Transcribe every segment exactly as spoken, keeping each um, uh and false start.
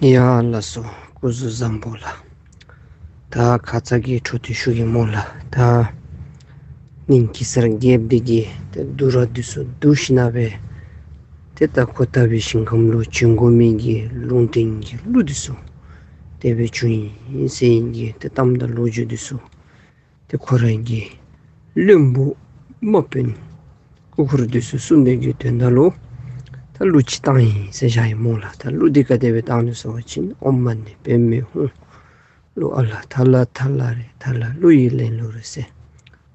ཡ་ལགས་སོ། སྐུ་གཟུགས་བཟང་པོ་ལགས། ད་ཁ་ཙ་གི་འཕྲོ་མཐུད་ཞུ་གེ་སྨོ་ལགས། ད་ནིང་གེ་སར་རྒྱལཔོ་འདི་གིས་ཏེ་བདུད་ར་འདི་ཚུ་བསྡུ་ཞིནམ་ལས་ཏེ་ད་ཁོ་དག་པའི་ཞིང་ཁམས་ལུ་བྱོན་དགོ་མི་གི་ལུང་བསྟན་གྱི་གླུ་འདི་ཚུ་དེ་སྦེ་བྱུང་ཡི་ཟེར་ཨིན་གྱི། ཏེ་གཏམ་དང་ལོ་རྒྱུས་འདི་ཚུ་ཏེ་ཁོ་རའི་གི་བློན་པོ་དམག་དཔོན་སྐུ་འཁོར་འདི་ཚུ་གསུངས་ཏེ་གི་དོན་དག་ལུ་ད་གླུ་ཅིག་བཏང་ཡི་ཟེར་བཞག་ཡི་སྨོ་ལགས། ད་གླུ་འདི་ག་དེ་སྦེ་བཏང་ནུག་ཟེར་བ་ཅིན། ཨོཾ་མ་ཎི་པདྨེ་ཧཱུྃ། གླུ་ཨ་ལ་ཐ་ལ་ཐ་ལ་རེད། ཐ་ལ་གླུ་ཡི་ལེན་ལུགས་རེད་ཟེར།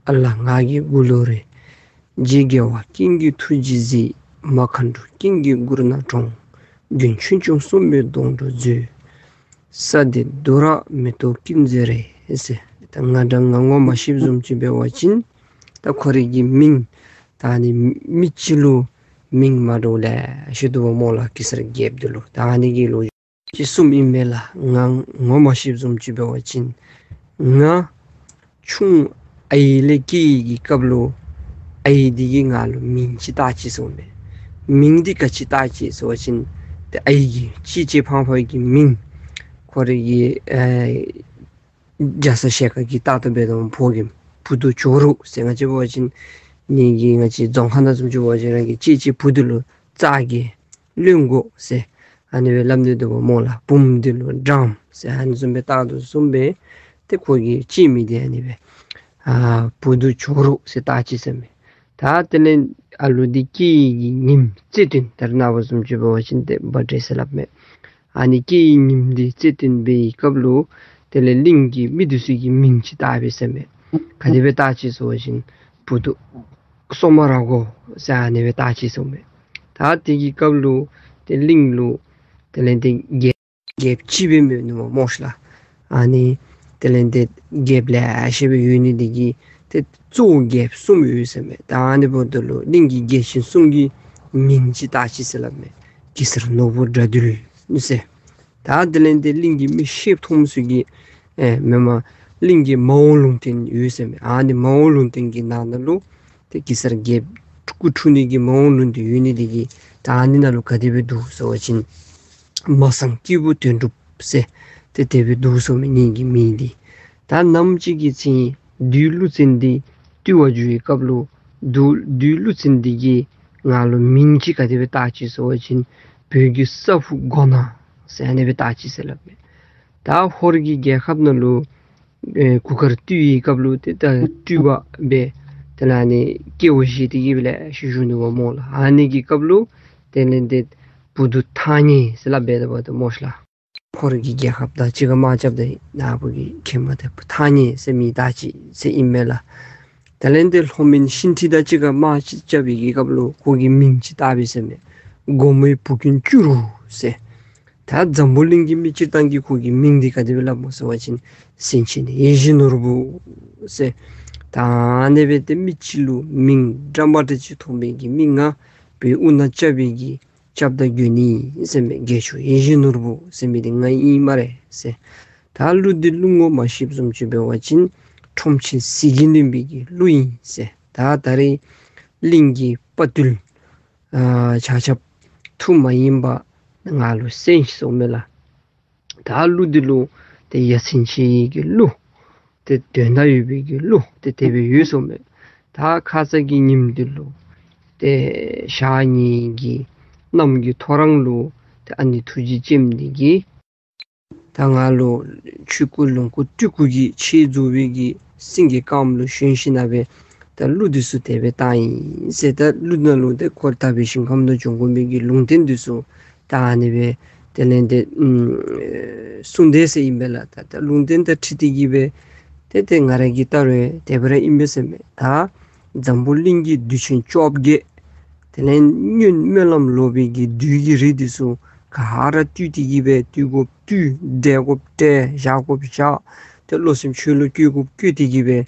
ཨ་ལ་ངག་གི་འགུག་ལུགས་རེད། རྗེ་རྒྱལ་བ་ཀུན་གྱི་ཐུགས་རྗེས་གཟིགས། མ་མཁའ་འགྲོ་ཀུན་གྱི་མགུར་ན་འགྲོ། མགོན་ཆེན་སྐྱོང་གསུམ་པའི་སྡོང་གྲོགས་མཛོད། ས་འདི་རྡོ་ར་མེ་ཏོག་ཀུན་མཛེས་རེད་ཟེར། ད་ང་འདྲ་ང་ངོ་མ་ཤེསཔ་བཟུམ་ཅིག་འབད་བ་ཅིན་ད་ཁོ་རའི་གི་མིང་ད་ཨ་ནི་མི་གཅིག་ལུ་མིང་མ་འདྲཝ་ལེ་ཤ་འདུག་པ་སྨོ་ལགས། གེ་སར་རྒྱལཔོ་འདི་ལུ་ད་ཨ་ནི་གི་ལོ་རྒྱུས་ཅིག་གསུངམ་ཨིན་མས་ལགས། ང་ངོ་མ་ཤེསཔ་བཟུམ་ཅིག་འབད་བ་ཅིན་ང་ཆུང་ཨའི་ལས་སྐྱེས་ཡི་གི་སྐབས་ལུ་ཨའི་འདི་གིས་ང་ལུ་མིང་ཅིག་བཏགས་ཅི་ཟེར་མས། མིང་འདི་ག་ཅི་བཏགས་ཅི་ཟེར་བ་ཅིན་ཏེ་ཨའི་གིས་གཅེས་གཅེས་ཕངས་ཕངས་ཀྱི་མིང་ཁོ་རའི་གི་ཨེ་རྒྱ་ཚ་ཞལ་དཀར་གྱིས་བཏགས་ཏེ་འབད་དོ་བུ་གི་བུ་དུ་ཇོ་རུ་ཟེར། ང་བཅས་འབད་བ་ཅིན་ནི་གི་ང་བཅས་རྫོང་ཁ་ནང་བཟུམ་ཅིག་འབད་བ་ཅིན་རང་གི་གཅེས་གཅེས་བུ་འདི་ལུ་བཙག་གེ་ལོན་དགོ་ཟེར་ཨ་ནི་སྦེ་སླབ་ནི་འདུག་པ་སྨོ་ལགས། བུམོ་འདི་ལུ་སྦྲང་ཟེར་ཨ་ནི་བཟུམ་སྦེ་བཏགས་དོ་བཟུམ་སྦེ་ཏེ་ཁོ་གི་གཅེས་མིང་འདི་ཨ་ནི་སྦེ་ཨ་བུ་དུ་ཇོ་རུ་ཟེར་བཏགས་ཅི་ཟེར་མས། ད་དེ་ལས་ཨ་ལུ་འདི་སྐྱེས་ཡི་གི་ཉིནམ་རྩེ་སྟོན་ད་རེས་ནངས་པ་བཟུམ་ཅིག་འབད་བ་ཅིན་ཏེ་བར་ཌེ་ཟེར་སླབ་མས། ཨ་ནི་སྐྱེས་ཡི་ཉིནམ་འདི་རྩེ་སྟོན་འབད་བའི་སྐབས་ལུ་དེ་ལས་གླིང་གི་མི་འདི་ཚུ་གིས་མིང་ཅིག་བཏགས་པས་ཟེར་མས། ག་དེ་སྦེ་བཏགས་ཅི་ཟེར་བ་ཅིན་བུ་དུ་སོ་མ་ར་གོ་ཟེར་ཨ་ནི་སྦེ་བཏགས་ཅི་ཟེར་མས། ད་དེ་གི་སྐབས་ལུ་ཏེ་གླིང་ལུ་དེ་ལས་ཏེ་རྒྱལ་རྒྱལཔོ་གཅིག་སྦེ་མེན་ནུག་སྨོ་ཤ་ལགས། ཨ་ནི་དེ་ལས་ཏེ་རྒྱལཔོ་ལེ་ཤ་སྦེ་ཡོད་ནི་དེ་གིས་ཏེ་གཙོ་བོ་རྒྱལཔོ་གསུམ་ཡོད་ཟེར་མས། ད་ཨ་ནི་འབདཝ་ད་ལུ་གླིང་གི་རྒྱལ་ཆེན་གསུམ་གྱི་མིང་ཅིག་བཏགས་ཅི་ཟེར་སླབ་མས། གེ་སར་ནོར་བུ་དགྲ་འདུལ་ཟེར། ད་དེ་ལས་ཏེ་གླིང་གི་མི་ཤེསཔ་མཐོངམ་ཚུ་གིས་ཨེ་མེན་མས། གླིང་གི་མ་འོངས་ལུང་བསྟན་ཡོད་ཟེར་མས། ཨ་ནི་མ་འོངས་ལུང་བསྟན་གྱི་ནང་ན་ལུ་ཏེ་གེ་སར་རྒྱལཔོ་སྐུ་འཁྲུངས་ནི་གི་མ་འོངས་ལུང་བསྟན་ཡོད་ནི་དེ་གིས་ད་ཨ་ནི་ནང་ལུ་ག་དེ་སྦེ་འདུག་ཟེར་བ་ཅིན་མ་སངས་སྐྱེས་བུ་དོན་གྲུབ་ཟེར་ཏེ་དེ་སྦེ་འདུག་ཟེར་མས་ངེ་གི་མིང་འདི། ད་ནམ་ཅིག་གི་ཚེ་བདུད་ཀླུ་བཙན་འདི་བཏུལ་བར་འགྱོ་བའི་སྐབས་ལུ་བདུད་བདུད་ཀླུ་བཙན་འདི་གིས་ང་ལུ་མིང་ཅིག་ག་དེ་སྦེ་བཏགས་ཅི་ཟེར་བ་ཅིན་བོད་ཀྱི་ས་ཕུག་སྒོ་ནག་ཟེར་ཨ་ནི་སྦེ་བཏགས་ཅི་ཟེར་སླབ་མས། ད་ཧོར་གྱི་རྒྱལ་ཁབ་ནང་ལུ་ཨེ་གུར་དཀར་སྟོད་ཡི་སྐབས་ལུ་ཏེ་ད་སྤྲུལ་པ་སྦེ་དེ་ལས་ཨ་ནི་སྐྱེ་བ་བཞེས་ཏེ་གི་སྦེ་ལེ་ཤ་བཞུགས་ནུག་པ་སྨོ་ལགས། ཨ་ནི་གི་སྐབས་ལུ་དེ་ལས་ཏེ་བུ་དུ་ཐང་ཉེ་ཟེར་སླབ་སྦེ་ད་པ་ད་སྨོ་ཤ་ལགས། ཧོར་གྱི་རྒྱལ་ཁབ་དང་གཅིག་ཁར་དམག་རྐྱབ་སྟེ་ནཱ་བུ་གི་མཁན་མ་དེ་བུ་ཐང་ཉེ་ཟེར་མི་བཏགས་ཅི་ཟེར་ཨིན་མས་ལགས། དེ་ལས་ཏེ་ལྷོ་མོན་ཤིང་ཁྲི་དང་གཅིག་ཁར་དམག་རྐྱབ་པའི་གི་སྐབས་ལུ་ཁོ་གི་མིང་ཅིག་བཏགས་པས་ཟེར་མས། སྒོ་མོའི་བུ་རྒྱུད་བཅུ་རུ་ཟེར། ད་འཛམ་བུ་གླིང་གི་མི་སྤྱིར་བཏང་གིས་ཁོ་གི་མིང་འདི་ག་དེ་སྦེ་སླབ་སྨོ་ཟེར་བ་ཅིན་སེང་ཆེན་ཡིད་བཞིན་ནོར་བུ་ཟེར། ད་ཨ་ནི་སྦེ་ཏེ་མི་གཅིག་ལུ་མིང་འདྲ་མ་འདྲ་ཅིག་ཐོབ་པའི་གི་མི་ང་བོད་དབུ་ནག་སྐྱབས་པའི་གི་སྐྱབས་དང་མགོན་ཨིན་ཟེར་མས། རྒྱལ་མཆོག་ཡིད་བཞིན་ནོར་བུ་ཟེར་མི་འདི་ང་ཨིན་སྨ་རེ་ཟེར། ད་གླུ་འདི་གླུ་ངོ་མ་ཤེསཔ་བཟུམ་ཅིག་འབད་བ་ཅིན་ཁྲོམ་ཆེན་གཟིག་གིས་ལེན་པའི་གི་གླུ་ཨིན་ཟེར། ད་ད་རེས་གླིང་གི་དཔའ་བརྟུལ་ཨ་ཆ་ཁྱབ་ཐུགས་མ་ཡེངས་པར་ང་ལུ་གསན་ཤིག་ཟེརཝ་མས་ལགས། ད་གླུ་འདི་ལུ་ཏེ་ཡ་མཚན་ཆེ་བའི་གི་གླུ་ཏེ་དོན་དག་ཡོད་པའི་གི་གླུ་ཏེ་དེ་སྦེ་ཡོད་ཟེརཝ་མས། ད་ཁ་ཙ་གི་ཉིནམ་འདི་ལུ་ཏེ་ཞག་གཉིས་ཀྱི་གནམ་གྱི་ཐོ་རངས་ལུ་ཏེ་ཨ་ནི་ཐུགས་རྗེ་ཅན་འདི་གིས་ད་ང་ལུ་ཆོས་སྐུ་ལོངས་སྐུ་སྤྲུལ་སྐུ་གི་ཆེད་རྫོགས་པའི་གི་སེང་གེ་དཀརམོ་ལུ་ཞོན་ཞིནམ་ལས་ད་གླུ་འདི་ཚུ་དེ་སྦེ་བཏང་ཡི་ཟེར། ད་གླུ་ནང་ལུ་ཏེ་ཁོ་དག་པའི་ཞིང་ཁམས་ནང་འགྱོ་དགོ་མི་གི་ལུང་བསྟན་འདི་ཚུ་ད་ཨ་ནི་སྦེ་དེ་ལས་ཏེ་ཨམ་གསུངས་ཏེ་ཟེར་ཨིན་པས་ལགས། ད་ད་ལུང་བསྟན་དང་འཁྲིལ་ཏེ་གི་སྦེ་ཏེ་ཏེ་ང་ར་གིས་བལྟ་རུང་དེ་སྦེ་ར་ཨིན་པས་ཟེར་མས། ད་འཛམ་བུ་གླིང་གི་བདུད་ཆེན་བཅོ་བརྒྱད་དེ་ལས་སྔོན་སྨོན་ལམ་ལོག་པའི་གི་བདུད་ཀྱི་རིགས་འདི་ཚུ་ག་ར་བཏུལ་ཏེ་གི་སྦེ་བཏུལ་དགོཔ་བཏུལ། བསྒྲལ་དགོཔ་བསྒྲལ། བཞག་དགོཔ་བཞག། ཏེ་བློ་སེམས་ཆོས་ལུ་བསྐྱོད་དགོཔ་བསྐྱོད་དེ་གི་སྦེ་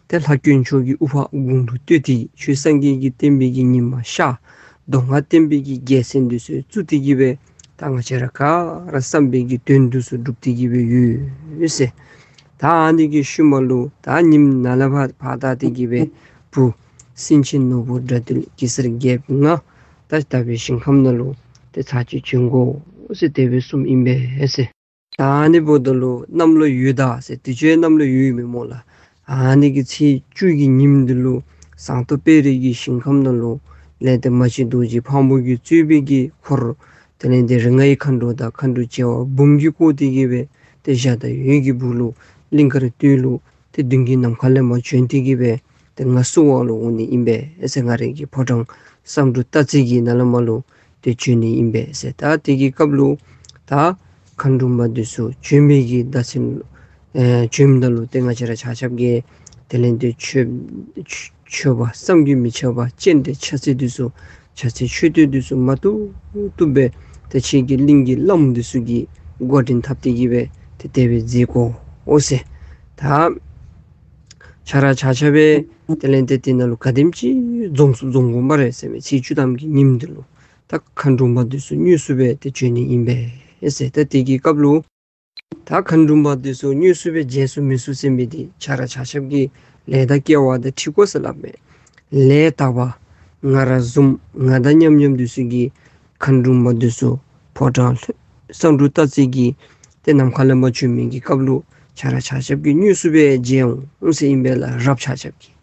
ཏེ་ལྷ་དཀོན་མཆོག་གི་དབུ་འཕང་དགུང་ལུ་བསྟོད་དེ་ཆོས་སངས་རྒྱས་ཀྱི་བསྟན་པའི་གི་ཉི་མ་ཤར། མདོ་སྔགས་བསྟན་པའི་གི་རྒྱལ་མཚན་འདི་ཚུ་བཙུགས་ཏེ་གི་སྦེ་ད་ང་བཅས་ར་ག་ར་བསམ་པའི་གི་དོན་འདི་ཚུ་འགྲུབ་སྟེ་གི་སྦེ་ཡོད་ཟེར། ད་ཨ་ནི་གི་ཤུལ་མ་ལུ་ད་ཉིནམ་ནཱ་ལས་ཕར་ཕར་ད་སྟེ་གི་སྦེ་བུ་སེང་ཆེན་ནོར་བུ་དགྲ་འདུལ་གེ་སར་རྒྱལཔོ་ང་ད་དག་པའི་ཞིང་ཁམས་ནང་ལུ་ཏེ་ཚར་གཅིག་བྱོན་དགོ་ ཟེར་དེ་སྦེ་གསུངམ་ཨིན་པས་ཟེར། ད་ཨ་ནི་འབདཝ་ད་ལུ་གནམ་ལོ་ཡོས་ཟླ་ཟེར་དུས་ཅི་གནམ་ལོ་ཡོས་མེན་སྨོ་ལགས། ཨ་ནི་གི་ཚེས་བཅུ་གི་ཉིནམ་འདི་ལུ་ཟངས་མདོག་དཔལ་རི་གི་ཞིང་ཁམས་ནང་ལུ་ལས་ཏེ་མ་གཅིག་རྡོ་རྗེ་ཕག་མོ་གིས་གཙོས་པའི་གི་འཁོར་དེ་ལས་ཏེ་རིགས་ལྔའི་མཁའ་འགྲོ་དང་མཁའ་འགྲོ་བྱེ་བ་འབུམ་གྱིས་བསྐོར་ཏེ་གི་སྦེ་ཏེ་འཇའ་དང་འོད་ཀྱི་སྦུག་ལུ་གླིང་དཀར་སྟོད་ལུ་ཏེ་མདུན་གྱི་ནམ་མཁའ་ལས་མར་བྱོན་ཏེ་གི་སྦེ་ཏེ་ང་བསུ་བ་ལུ་འོང་ནི་ཨིན་པས་ཟེར། ང་རའི་གི་ཕོ་བྲང་བསམ་འགྲུབ་སྟག་རྩེ་གི་ནང་ལས་མར་ལུ་ཏེ་བྱོན་ནི་ཨིན་པས་ཟེར། ད་དེ་གི་སྐབས་ལུ་ད་མཁའ་འགྲོ་མ་འདི་ཚུ་བྱོན་པའི་གི་བརྡ་མཚོན་ལུ་ཨེ་བྱོནམ་ད་ལུ་ཏེ་ང་བཅས་ར་ཆ་ཁྱབ་ཀྱིས་དེ་ལས་ཏེ་མཆོད་མཆོད་པ་བསམ་གྱིས་མི་ཁྱབ་པ་སྤྱན་འདྲེན་ཕྱག་འཚལ་འདི་ཚུ་ཕྱག་འཚལ་མཆོད་བསྟོད་འདི་ཚུ་མ་བཏུབ་བཏུབ་སྦེ་ཏེ་ཁྱེད་ཀྱི་གླིང་གི་བླམ་འདི་ཚུ་གིས་འགོ་འདྲེན་འཐབ་སྟེ་གི་སྦེ་ཏེ་དེ་སྦེ་མཛད་དགོ་འོང་ཟེར། ད་ཆ་ར་ཆ་ཁྱབ་སྦེ་དེ་ལས་ཏེ་དེ་ནང་ལུ་ག་དེམ་ཅིག་འཛོམས་སུ་འཛོམས་དགོ་སྨ་རེ་ཟེར་མས། ཚེས་བཅུ་ཐམ་གྱི་ཉིནམ་འདི་ལུ་ད་མཁའ་འགྲོ་མ་འདི་ཚུ་དངོས་སུ་སྦེ་ཏེ་བྱོན་ནི་ཨིན་པས་ཟེར། ད་དེ་གི་སྐབས་ལུ་ད་མཁའ་འགྲོ་མ་འདི་ཚུ་དངོས་སུ་སྦེ་མཇལ་ཚུགས་མི་ཚུགས་ཟེར་མི་འདི་ཆ་ར་ཆ་ཁྱབ་ཀྱི་ལས་དང་སྐལ་བ་དང་འཁྲིལ་དགོ་ཟེར་སླབ་མས། ལས་དག་པ་ང་ར་བཟུམ་ང་དང་མཉམ་མཉམ་འདི་ཚུ་གིས་མཁའ་འགྲོ་མ་འདི་ཚུ་ཕོ་བྲང་ལྷོ་བསམ་འགྲུབ་སྟག་རྩེ་གི་ཏེ་ནམ་མཁའ་ལས་མར་བྱོན་མི་གི་སྐབས་ལུ་ཆ་ར་ཆ་ཁྱབ་ཀྱིས་དངོས་སུ་སྦེ་མཇལ་འོང་ཟེར་ཨིན་པས་ལགས། རབ་ཆ་ཁྱབ་ཀྱིས།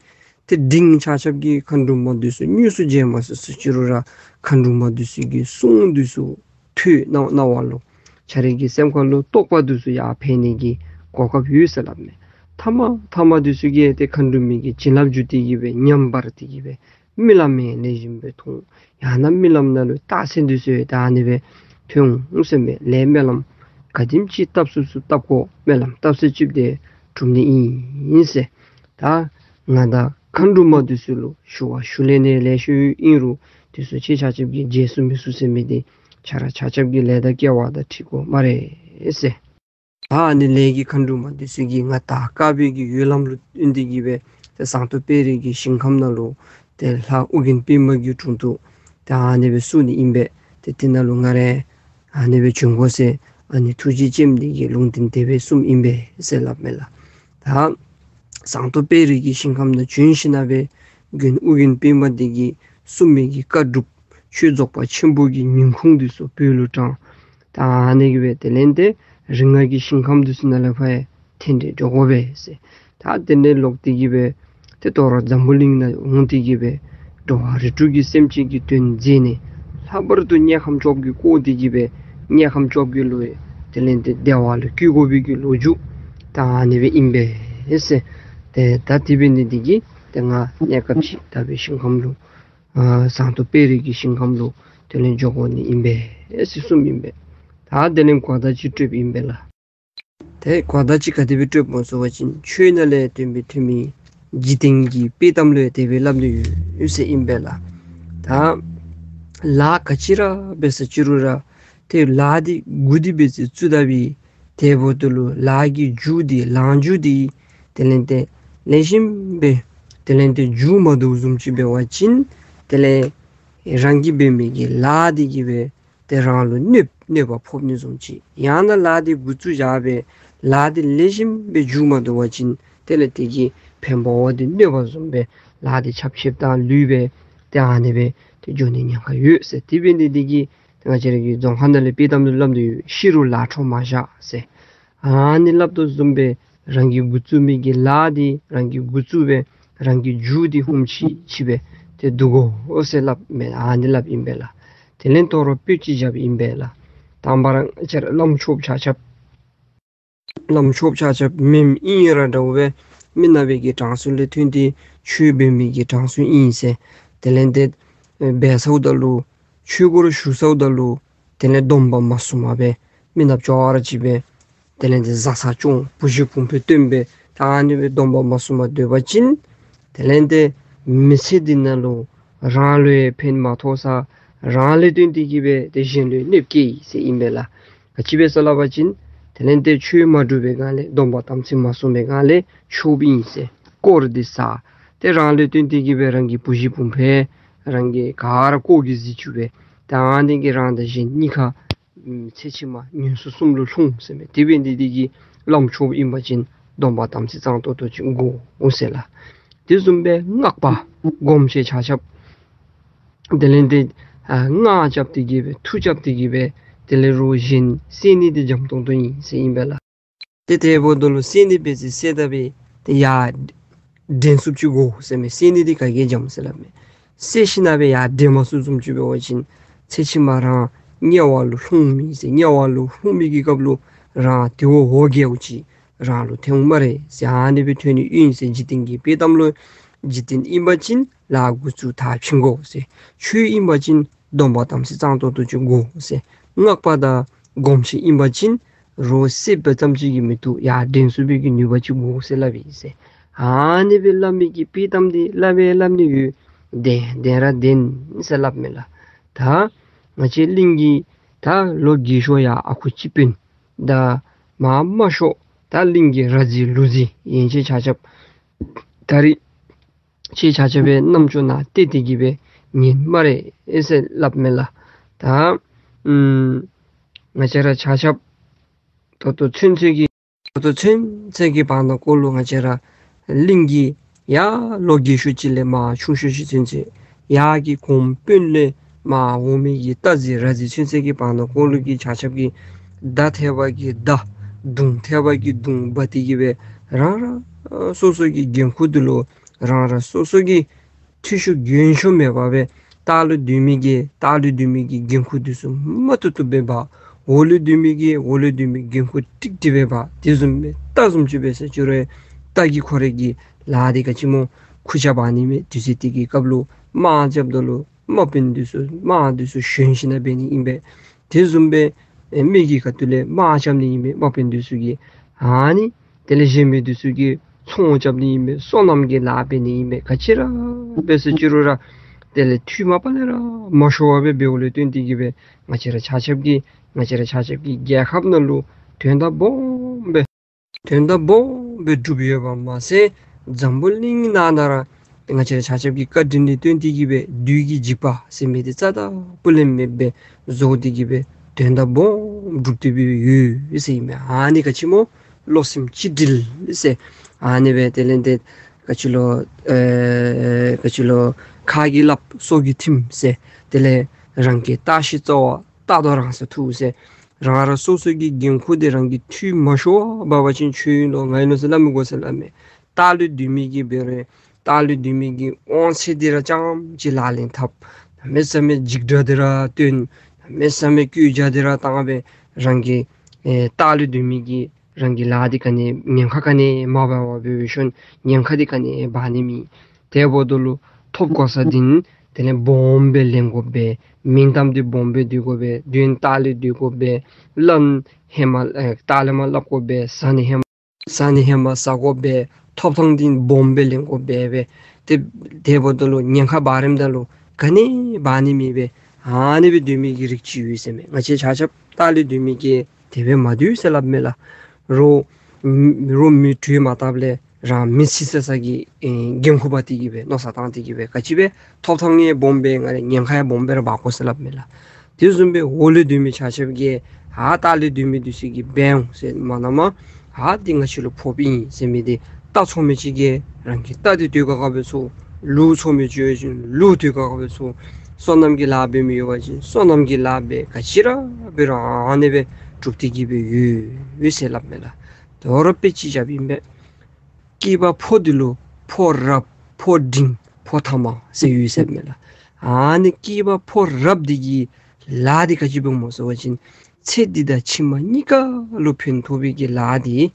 ཏེ་འབྲིང་ཆ་ཁྱབ་ཀྱིས་མཁའ་འགྲོ་མ་འདི་ཚུ་དངོས་སུ་མཇལ་མ་ཚུགས་ཚུགས་ཅི་རུང་ར་མཁའ་འགྲོ་མ་འདི་ཚུ་གི་གསུང་འདི་ཚུ་ཐོས་གནང་གནང་བ་ལུ་ཆ་རའི་གི་སེམས་ཁ་ལུ་རྟོགས་པ་འདི་ཚུ་ཡར་འཕེལ་ནི་གི་གོ་སྐབས་ཡོད་ཟེར་སླབ་མས། ཐ་མ་ཐ་མ་འདི་ཚུ་གིས་ཏེ་མཁའ་འགྲོ་མའི་གི་བྱིན་རླབས་བརྒྱུད་དེ་གི་སྦེ་ཉམས་འབར་ཏེ་གི་སྦེ་རྨི་ལམ་ཡང་ལེགས་ཤོམ་སྦེ་མཐོང་། ཡང་ན་རྨི་ལམ་ནང་ལུ་རྟགས་མཚན་འདི་ཚུ་ཡང་ད་ཨ་ནི་སྦེ་ཐོན་འོང་ཟེར་མས། ལས་སྨོན་ལམ་ག་དེམ་ཅིག་བཏབ་ཚུགས་ཚུགས་བཏབ་དགོ། སྨོན་ལམ་བཏབ་ཚད་ཅིག་ཏེ་གྲུབ་ནི་ཨིན་ཟེར། ད་ང་དང་མཁའ་འགྲོ་མ་འདི་ཚུ་ལུ་ཞུ་བ་ཞུ་ལེ་ནི་ལེ་ཤ་ཡོད་ཨིན་རུང་འདི་ཚུ་ཁྱེད་ཆ་ཁྱབ་ཀྱིས་མཇལ་ཚུགས་མི་ཚུགས་ཟེར་མི་འདི་ཆ་ར་ཆ་ཁྱབ་ཀྱི་ལས་དང་སྐལ་བ་དང་འཁྲིལ་དགོ་སྨ་རེ་ཟེར། ད་ཨ་ནི་ལས་ཀྱི་མཁའ་འགྲོ་མ་འདི་ཚུ་གིས་ང་དར་དཀར་པོའི་གི་འོད་ལམ་ལུ་བརྟེན་ཏེ་གི་སྦེ་ཏེ་ཟངས་མདོག་དཔལ་རི་གི་ཞིང་ཁམས་ནང་ལུ་ཏེ་ལྷ་ཨོ་རྒྱན་པདྨ་གི་དྲུང་དུ་ཏེ་ཨ་ནི་སྦེ་བསུ་ནི་ཨིན་པས། ཏེ་དེ་ནང་ལུ་ང་ར་ཨ་ནི་སྦེ་བྱོན་དགོ་ཟེར་ཨ་ནི་ཐུགས་རྗེ་ཅནམ་འདི་གིས་ལུང་བསྟན་དེ་སྦེ་གསུངམ་ཨིན་པས་ཟེར་སླབ་མས་ལགས། ད་ཟངས་མདོག་དཔལ་རི་གི་ཞིང་ཁམས་ནང་བྱོན་ཞིནམ་ལས་མགོན་ཨོ་རྒྱན་པདྨ་འདི་གིས་གསུངས་མི་གི་བཀའ་སྒྲུབ་ཆོས་རྫོགས་པ་ཆེན་པོ་གི་ཉིང་ཁུ་འདི་ཚུ་བོད་ལུ་དྲངས། ད་ཨ་ནི་གི་སྦེ་དེ་ལས་ཏེ་རིགས་ལྔ་གི་ཞིང་ཁམས་འདི་ཚུ་ནང་ལས་ཕར་ཡང་འཐེན་ཏེ་འགྱོ་དགོ་པས་ཟེར། ད་དེ་ལས་ལོག་སྟེ་གི་སྦེ་ཏེ་དོ་རུང་འཛམ་བུ་གླིང་ནང་འོང་སྟེ་གི་སྦེ་འགྲོ་བ་རིགས་དྲུག་གི་སེམས་ཅན་གྱི་དོན་མཛད་ནི། ལྷག་པར་དུ་དམྱལ་ཁམས་བཅོ་བརྒྱད་བསྐོར་ཏེ་གི་སྦེ་དམྱལ་ཁམས་བཅོ་བརྒྱད་ལུ་དེ་ལས་ཏེ་བདེ་བ་ལུ་བཀོད་དགོ་པའི་གི་ལོ་རྒྱུས་ད་ཨ་ནི་སྦེ་ཨིན་པས་ཟེར། ཏེ་ད་དེ་འབད་ནི་འདི་གིས་ཏེ་ང་གནས་སྐབས་ཅིག་ད་བའི་ཞིང་ཁམས་ལུ་ཨ་ཟངས་མདོག་དཔལ་རི་གི་ཞིང་ཁམས་ལུ་དེ་ལས་འགྱོ་དགོ་ནི་ཨིན་པས་ཟེར་གསུངམ་ཨིན་པས། ད་དེ་ལས་གོ་བརྡ་ཅིག་སྤྲོདཔ་ཨིན་པས་ལགས། ཏེ་གོ་བརྡ་ཅིག་ག་དེ་སྦེ་སྤྲོདཔ་སྨོ་ཟེར་བ་ཅིན་ཆོས་ནང་ལས་སྟོན་པའི་ཐོན་མི་འཇིག་རྟེན་གྱི་དཔྱེ་གཏམ་ལུ་ཡང་དེ་སྦེ་སླབ་ནི་ཡོད་ཟེར་ཨིན་པས་ལགས། ད་ལཱ་ག་ཅི་ར་འབད་ཟེར་ཅི་རུང་ར་ཏེ་ལཱ་འདི་འགོ་འདི་འབད་ཟེར་བཙུགས་ད་བའི་དེ་འབདཝ་ད་ལུ་ལཱ་གི་མཇུག་འདི་ལང་མཇུག་འདི་དེ་ལས་ཏེ་ལེགས་ཤོམ་སྦེ་དེ་ལས་ཏེ་མཇུག་མ་བསྡུཝ་བཟུམ་ཅིག་འབད་བ་ཅིན་དེ་ལས་རང་གིས་འབད་མི་གི་ལཱ་འདི་གིས་སྦེ་ཏེ་རང་ལུ་གནོད་གནོད་པ་ཕོག་ནི་བཟུམ་ཅིག། ཡང་ན་ལཱ་འདི་འགོ་བཙུགས་བཞག་སྦེ་ལཱ་འདི་ལེགས་ཤོམ་སྦེ་མཇུག་མ་བསྡུ་བ་ཅིན་དེ་ལས་དེ་གི་ཕན་པ་བ་འདི་གནོད་པ་བཟུམ་སྦེ་ལཱ་འདི་ཆབ་ཆབ་དང་ལུས་སྦེ་ཏེ་ཨ་ནི་སྦེ་ཏེ་འགྱོ་ནི་ཉེན་ཁ་ཡོད་ཟེར། དེ་འབད་ནི་འདི་གིས་ང་བཅས་ར་གི་རྫོང་ཁ་ནང་ལས་དཔྱེ་གཏམ་ལུ་སླབ་དོ་ཡོད། ཤི་རུང་ལཱ་འཕྲོ་མ་བཞག་ཟེར། ཨ་ནི་སླབ་དོ་བཟུམ་སྦེ་རང་གིས་འགོ་བཙུགས་མི་གི་ལཱ་འདི་རང་གིས་འགོ་བཙུགས་སྦེ་རང་གི་མཇུག་འདི་ཧུམ་ཆི་ཆི་སྦེ་ཏེ་བསྡུ་དགོ་ཟེར་སླབ་མས། ཨ་ནི་སླབ་ཨིན་པས་ལགས། དེ་ལས་དོ་རུང་དཔེ་ཅིག་བཞགཔ་ཨིན་པས་ལགས། དང་པ་ར་ང་བཅས་ར་བླམ་ཆོསཔ་ཆ་ཁྱབ་བླམ་ཆོསཔ་ཆ་ཁྱབ་མི་ཨིན་ར་འདྲཝ་སྦེ་མི་ནག་པའི་གི་གྲངས་སུ་ལས་ཐོན་ཏེ་ཆོས་འབད་མི་གི་གྲངས་སུ་ཨིན་ཟེར། དེ་ལས་ཏེ་འབད་ཚརཝ་ད་ལུ་ཆོས་སྒོར་ཞུགས་ཚརཝ་ད་ལུ་དེ་ལས་སྡོམ་པ་མ་སྲུངམ་སྦེ་མི་ནགཔ་ཅོག་ར་ཅིག་སྦེ་དེ་ལས་ཏེ་བཟའ་ཚང་སྐྱོང་བུ་གཞི་བུམོ་སྦེ་སྟོན་སྦེ་ད་ཨ་ནི་སྦེ་སྡོམ་པ་མ་སྲུངམ་སྡོད་པ་ཅིན་དེ་ལས་ཏེ་མི་ཚེ་འདི་ནང་ལུ་རང་ལུ་ཡང་ཕན་མ་ཐོགས་ས་རང་ལས་བརྟེན་ཏེ་གི་སྦེ་ཏེ་གཞན་ལུ་གནོདཔ་བཀལ་ཡི་ཟེར་ཨིན་པས་ལགས། ག་ཅི་སྦེ་ཟེར་སླབ་པ་ཅིན་དེ་ལས་ཏེ་ཆོས་མ་སྒྲུབ་པའི་སྒང་ལས་སྡོམ་པ་དམ་ཚིག་མ་སྲུང་བའི་སྒང་ལས་ཆོསཔ་ཨིན་ཟེར་དཀོར་འདི་ཟ། ཏེ་རང་ལུ་བརྟེན་ཏེ་གི་སྦེ་རང་གི་བུ་གཞི་བུམོ་སྦེ་རང་གི་ག་ར་དཀོར་གྱིས་བཟི་བཅུག་སྦེ་ད་ཨ་ནི་གིས་རང་དང་གཞན་གཉིས་ཀ་ཚེ་ཕྱི་མ་ངན་སོང་གསུམ་ལུ་ལྷུང་ཟེར་མས། དེ་འབད་ནི་འདི་གིས་བླམ་ཆོསཔ་ཨིན་པ་ཅིན་སྡོམ་པ་དམ་ཚིག་གཙང་ཏོག་ཏོ་ཅིག་དགོ་འོང་ཟེར་ལགས། དེ་བཟུམ་སྦེ་སྔགས་པ་སྒོམ་ཆེན་ཆ་ཁྱབ་དེ་ལས་ཏེ་ཨ་སྔགས་རྐྱབ་སྟེ་གི་སྦེ་མཐུ་རྐྱབ་སྟེ་གི་སྦེ་ དེ་ལས་རོགས་གཞན་བསད་ནི་འདི་འཇམ་ཏོང་ཏོ་ཨིན་ཟེར་ཨིན་པས་ལགས། ཏེ་དེ་འབདཝ་ད་ལུ་བསད་ནི་འབད་ཟེར་བསད་ད་འབད་ཏེ་ཡར་འདྲེན་ཚུགསཔ་ཅིག་དགོ་ཟེར་མས། བསད་ནི་འདི་ག་གིས་འཇམ་ཟེར་སླབ་མས། བསད་ཞིནམ་ལས་ཡར་འདྲེན་མ་ཚུགསཔ་བཟུམ་ཅིག་འབད་བ་ཅིན་ཚེ་ཕྱི་མ་རང་དམྱལ་བ་ལུ་ལྷུང་མི་ཟེར། དམྱལ་བ་ལུ་ལྷུང་མི་གི་སྐབས་ལུ་རང་དེ་བ་འོ་བརྒྱལཝ་ཅིག་རང་ལུ་ཐོན་འོང་སྨ་རེ་ཟེར། ཨ་ནི་སྦེ་ཐོན་ནི་ཨིན་ཟེར། འཇིག་རྟེན་གྱི་དཔེ་གཏམ་ལུ་འཇིག་རྟེན་ཨིན་པ་ཅིན་ལཱ་འགོ་བཙུགས་མཐར་ཕྱིན་དགོ་ཟེར། ཆོས་ཨིན་པ་ཅིན་སྡོམ་པ་དམ་ཚིག་གཙང་ཏོག་ཏོ་ཅིག་དགོ་ཟེར། སྔགས་པ་དང་སྒོམ་ཆེན་ཨིན་པ་ཅིན་རོགས་བསད་པ་ཙམ་ཅིག་གིས་མི་བཏུབ། ཡར་འདྲེན་ཚུགས་པའི་གི་ནུས་པ་ཅིག་དགོ་ཟེར་སླབ་ཨིན་ཟེར། ཨ་ནི་སྦེ་སླབ་མི་གི་དཔེ་གཏམ་འདི་སླབ་སྦེ་སླབ་ནི་ཡོད། བདེན་བདེན་ར་བདེན་ཟེར་སླབ་མས་ལགས། ད་ང་བཅས་གླིང་གི་ད་ལོ་རྒས་ཤོས་ཡང་ཨ་ཁུ་སྤྱི་དཔོན་དང་མར་མ་ཤོ་ད་གླིང་གི་ར་བཟི་ལུག་བཟི་ཡན་ཆད་ཆ་ཁྱབ་ད་རིས་ཁྱེད་ཆ་ཁྱབ་སྦེ་རྣམ་ཅོ་ནང་བལྟ་སྟེ་གི་སྦེ་ཉན་སྨ་རེ་ཟེར་སླབ་མས་ལགས། ད་ཨམ་ང་བཅས་ར་ཆ་ཁྱབ་ད་ལྟོ་ཚུན་ཚོད་ཀྱི་ད་ལྟོ་ཚུན་ཚོད་ཀྱི་བར་ན་ཀོ་ལུ་ང་བཅས་ར་གླིང་གི་ཡར་ལོ་རྒས་ཤོས་ཅིག་ལས་མར་ཆུང་ཤོས་ཅིག་ཚུན་ཚོད་ཡར་གྱི་གོང་དཔོན་ལས་མར་འོག་མའི་གི་རྟ་བཟི་ར་བཟི་ཚུན་ཚོད་ཀྱི་བར་ན་ཀོ་ལུ་གི་ཆ་ཁྱབ་ཀྱིས་མདའ་ཐེབས་པ་གིས་མདའ་མདུང་ཐེབས་པ་གིས་མདུང་འབག་སྟེ་གི་སྦེ་རང་རང་སོ་སོ་གི་འགན་ཁུར་འདི་ལུ་རང་རང་སོ་སོ་གི་འཐུས་ཤོར་རྒྱུན་ཤོར་མེད་པར་སྦེ་ལྟག་ལུ་སྡོད་མི་གིས་ལྟག་ལུ་སྡོད་མི་གི་འགན་ཁུར་འདི་ཚུ་མ་བཏུབ་བཏུབ་སྦེ་འབག། འོག་ལུ་སྡོད་མི་གིས་འོག་ལུ་སྡོད་མི་འགན་ཁུར་ཀྲིག་ཀྲི་སྦེ་འབག། དེ་བཟུམ་སྦེ་རྟ་བཟུམ་ཅིག་འབད་ཟེར་ཅི་རུང་རྟ་གིས་ཁོ་རའི་གི་ལཱ་འདི་ག་ཅི་སྨོ་ཁུར་ཆ་འབག་ནི་མས། དུས་ཚོད་དེ་གི་སྐབས་ལུ་དམག་རྐྱབ་ད་ལུ་དམག་དཔོན་འདི་ཚུ་དམག་འདི་ཚུ་ཞོན་ཞིནམ་འབད་ནི་ཨིན་པས། དེ་བཟུམ་སྦེ་ཨེ་མི་གི་ཁ་ཐུག་ལས་དམག་རྐྱབ་ནི་ཨིན་པས་དམག་དཔོན་འདི་ཚུ་གིས། ཨ་ནི་དེ་ལས་གཞན་མི་འདི་ཚུ་གིས་ཚོང་རྐྱབ་ནི་ཨིན་པས། སོ་ནམ་གྱི་ལཱ་འབད་ནི་ཨིན་པས། ག་ཅི་ར་འབད་ཟེར་ཅི་རུང་ར་དེ་ལས་འཐུས་མ་པ་ལས་ར་མ་ཤོར་བར་སྦེ་འབདཝ་ལས་བརྟེན་ཏེ་གི་སྦེ་ང་བཅས་ར་ཆ་ཁྱབ་ཀྱིས་ང་བཅས་ར་ཆ་ཁྱབ་ཀྱི་རྒྱལ་ཁབ་ནང་ལུ་དོན་དག་སྦོམ་སྦེ་དོན་དག་སྦོམ་སྦེ་བསྒྲུབས་ཡོདཔ་མ་ཚད་འཛམ་བུ་གླིང་ནང་ན་ར་ང་བཅས་ར་ཆ་ཁྱབ་ཀྱི་བཀའ་དྲིན་ལས་བརྟེན་ཏེ་གི་སྦེ་བདུད་ཀྱི་འཇིགས་པ་ཟེར་མི་འདི་རྩ་དང་སྤུ་ལས་མེདཔ་སྦེ་བཟོ་སྟེ་གི་སྦེ་དོན་དག་སྦོམ་བསྒྲུབས་ཏེ་སྦེ་ཡོད་ཟེར་ཨིན་མས། ཨ་ནི་ག་ཅི་སྨོ་བློ་སེམས་གཅིག་སྒྲིལ་ཟེར། ཨ་ནི་སྦེ་དེ་ལས་ཏེ་ག་ཅི་ལོ་ཨེ་ག་ཅི་ལོ་ཁ་གིས་སླབ་སོ་གིས་ཐིམ་ཟེར། དེ་ལས་རང་གི་བརྟག་ཞིབ་རྩ་བ་བརྟག་དོ་རང་ས་ཐུག་ཟེར། རང་རང་སོ་སོ་གི་འགན་ཁུར་འདི་རང་གིས་འཐུས་མ་ཤོར་བར་འབད་བ་ཅིན་ཁྱོད་ཨིན་ལོ་ང་ཨིན་ལོ་ཟེར་སླབ་མི་དགོ་ཟེར་སླབ་མས། ལྟག་ལུ་སྡོད་མི་གིས་འབད་རུང་ལྟག་ལུ་སྡོད་མི་གི་དབང་ཚད་འདི་ར་རྐྱངམ་ཅིག་ལག་ལེན་འཐབ། གནམ་མེད་ས་མེད་འཇིགས་སྒྲ་འདི་ར་བཏོན། གནམ་མེད་ས་མེད་སྐད་རྒྱག་འདི་ར་བཏང་སྦེ་རང་གི་ཨེ་ལྟག་ལུ་སྡོད་མི་གིས་རང་གི་ལཱ་འདི་ག་ནི་ཉེན་ཁ་ག་ནི་མ་འབག་པར་འབད་བའི་ཤུལ་ཉེན་ཁ་འདི་ག་ནི་འབག་ནི་མེད། དེ་འབདཝ་ད་ལུ་ཐོབ་གོ་ས་འདི་དེ་ལས་སྦོམ་སྦེ་ལེན་དགོ་པས། མིང་གཏམ་འདི་སྦོམ་སྦེ་བསྡུ་དགོ་པས། དོན་ལྟག་ལུ་སྡོད་དགོ་པས། སླབ་ནི་ཧེ་མ་ཨེ་ལྟག་ལས་མར་སླབ་དགོ་པས། ཟ་ནི་ཧེ་མ་ཟ་ནི་ཧེ་མ་ཟ་དགོ་པས། ཐོབ་ཐང་འདི་སྦོམ་སྦེ་ལེན་དགོ་པས་སྦེ། དེ་དེ་འབདཝ་ད་ལུ་ཉེན་ཁ་འབག་རནམ་ད་ལུ་ག་ནི་འབག་ནི་མེད་པས། ཨ་ནི་སྦེ་སྡོད་མི་གི་རིགས་ཅིག་ཡོད་ཟེར་མས། ང་བཅས་ཆ་ཁྱབ་ལྟག་ལུ་སྡོད་མི་གིས་དེ་སྦེ་མ་སྡོད་ཟེར་སླབ་མས་ལགས། རོགས་རོགས་མི་གྲོས་མ་བཏབ་ལས་རང་མི་ཚེ་ཟད་ས་གི་ཨེ་འགན་ཁུར་འབག་སྟེ་གི་སྦེ་མནོ་བསམ་བཏང་སྟེ་གི་སྦེ་ག་ཅི་སྦེ་ཐོབ་ཐང་ཡང་སྦོམ་སྦེ་ང་ར་ཉེན་ཁ་ཡང་སྦོམ་སྦེ་ར་འབག་དགོ་ཟེར་སླབ་མས་ལགས། དེ་བཟུམ་སྦེ་འོག་ལུ་སྡོད་མི་ཆ་ཁྱབ་ཀྱིས་ཨ་ལྟག་ལུ་སྡོད་མི་འདི་ཚུ་གིས་འབད་འོང་ཟེར་མ་གནངམ་ཨ་འདི་ང་བཅས་ལུ་ཕོགཔ་ཨིན་ཟེར་མི་འདི། རྟ་འཚོ་མི་ཅིག་གིས་རང་གི་རྟ་འདི་དུད་ཁ་ཁར་སྦེ་འཚོ། ལུག་འཚོ་མི་ཅིག་ཡོད་ཅིན་ལུག་དུད་ཁ་ཁར་སྦེ་འཚོ། སོ་ནམ་གྱི་ལཱ་འབད་མི་ཡོད་པ་ཅིན་སོ་ནམ་གྱི་ལཱ་འབད། ག་ཅི་ར་འབད་རུང་ཨ་ནི་སྦེ་སྒྲུབ་སྟེ་གི་སྦེ་ཡོད་ཟེར་སླབ་མས་ལགས། དོ་རུང་དཔེ་ཅིག་རྐྱབ་ཨིན་པས། སྐྱེས་པ་ཕོ་འདི་ལུ་ཕོ་རབ་ཕོ་འབྲིང་ཕོ་ཐ་མ་ཟེར་ཡོད་ཟེར་མས་ལགས། ཨ་ནི་སྐྱེས་པ་ཕོ་རབ་འདི་གི་ལཱ་འདི་ག་ཅི་འབདཝ་སྨོ་ཟེར་བ་ཅིན་ཚེ་འདི་དང་ཕྱི་མ་གཉིས་ཀ་ལུ་ཕན་ཐོགས་པའི་གི་ལཱ་འདི་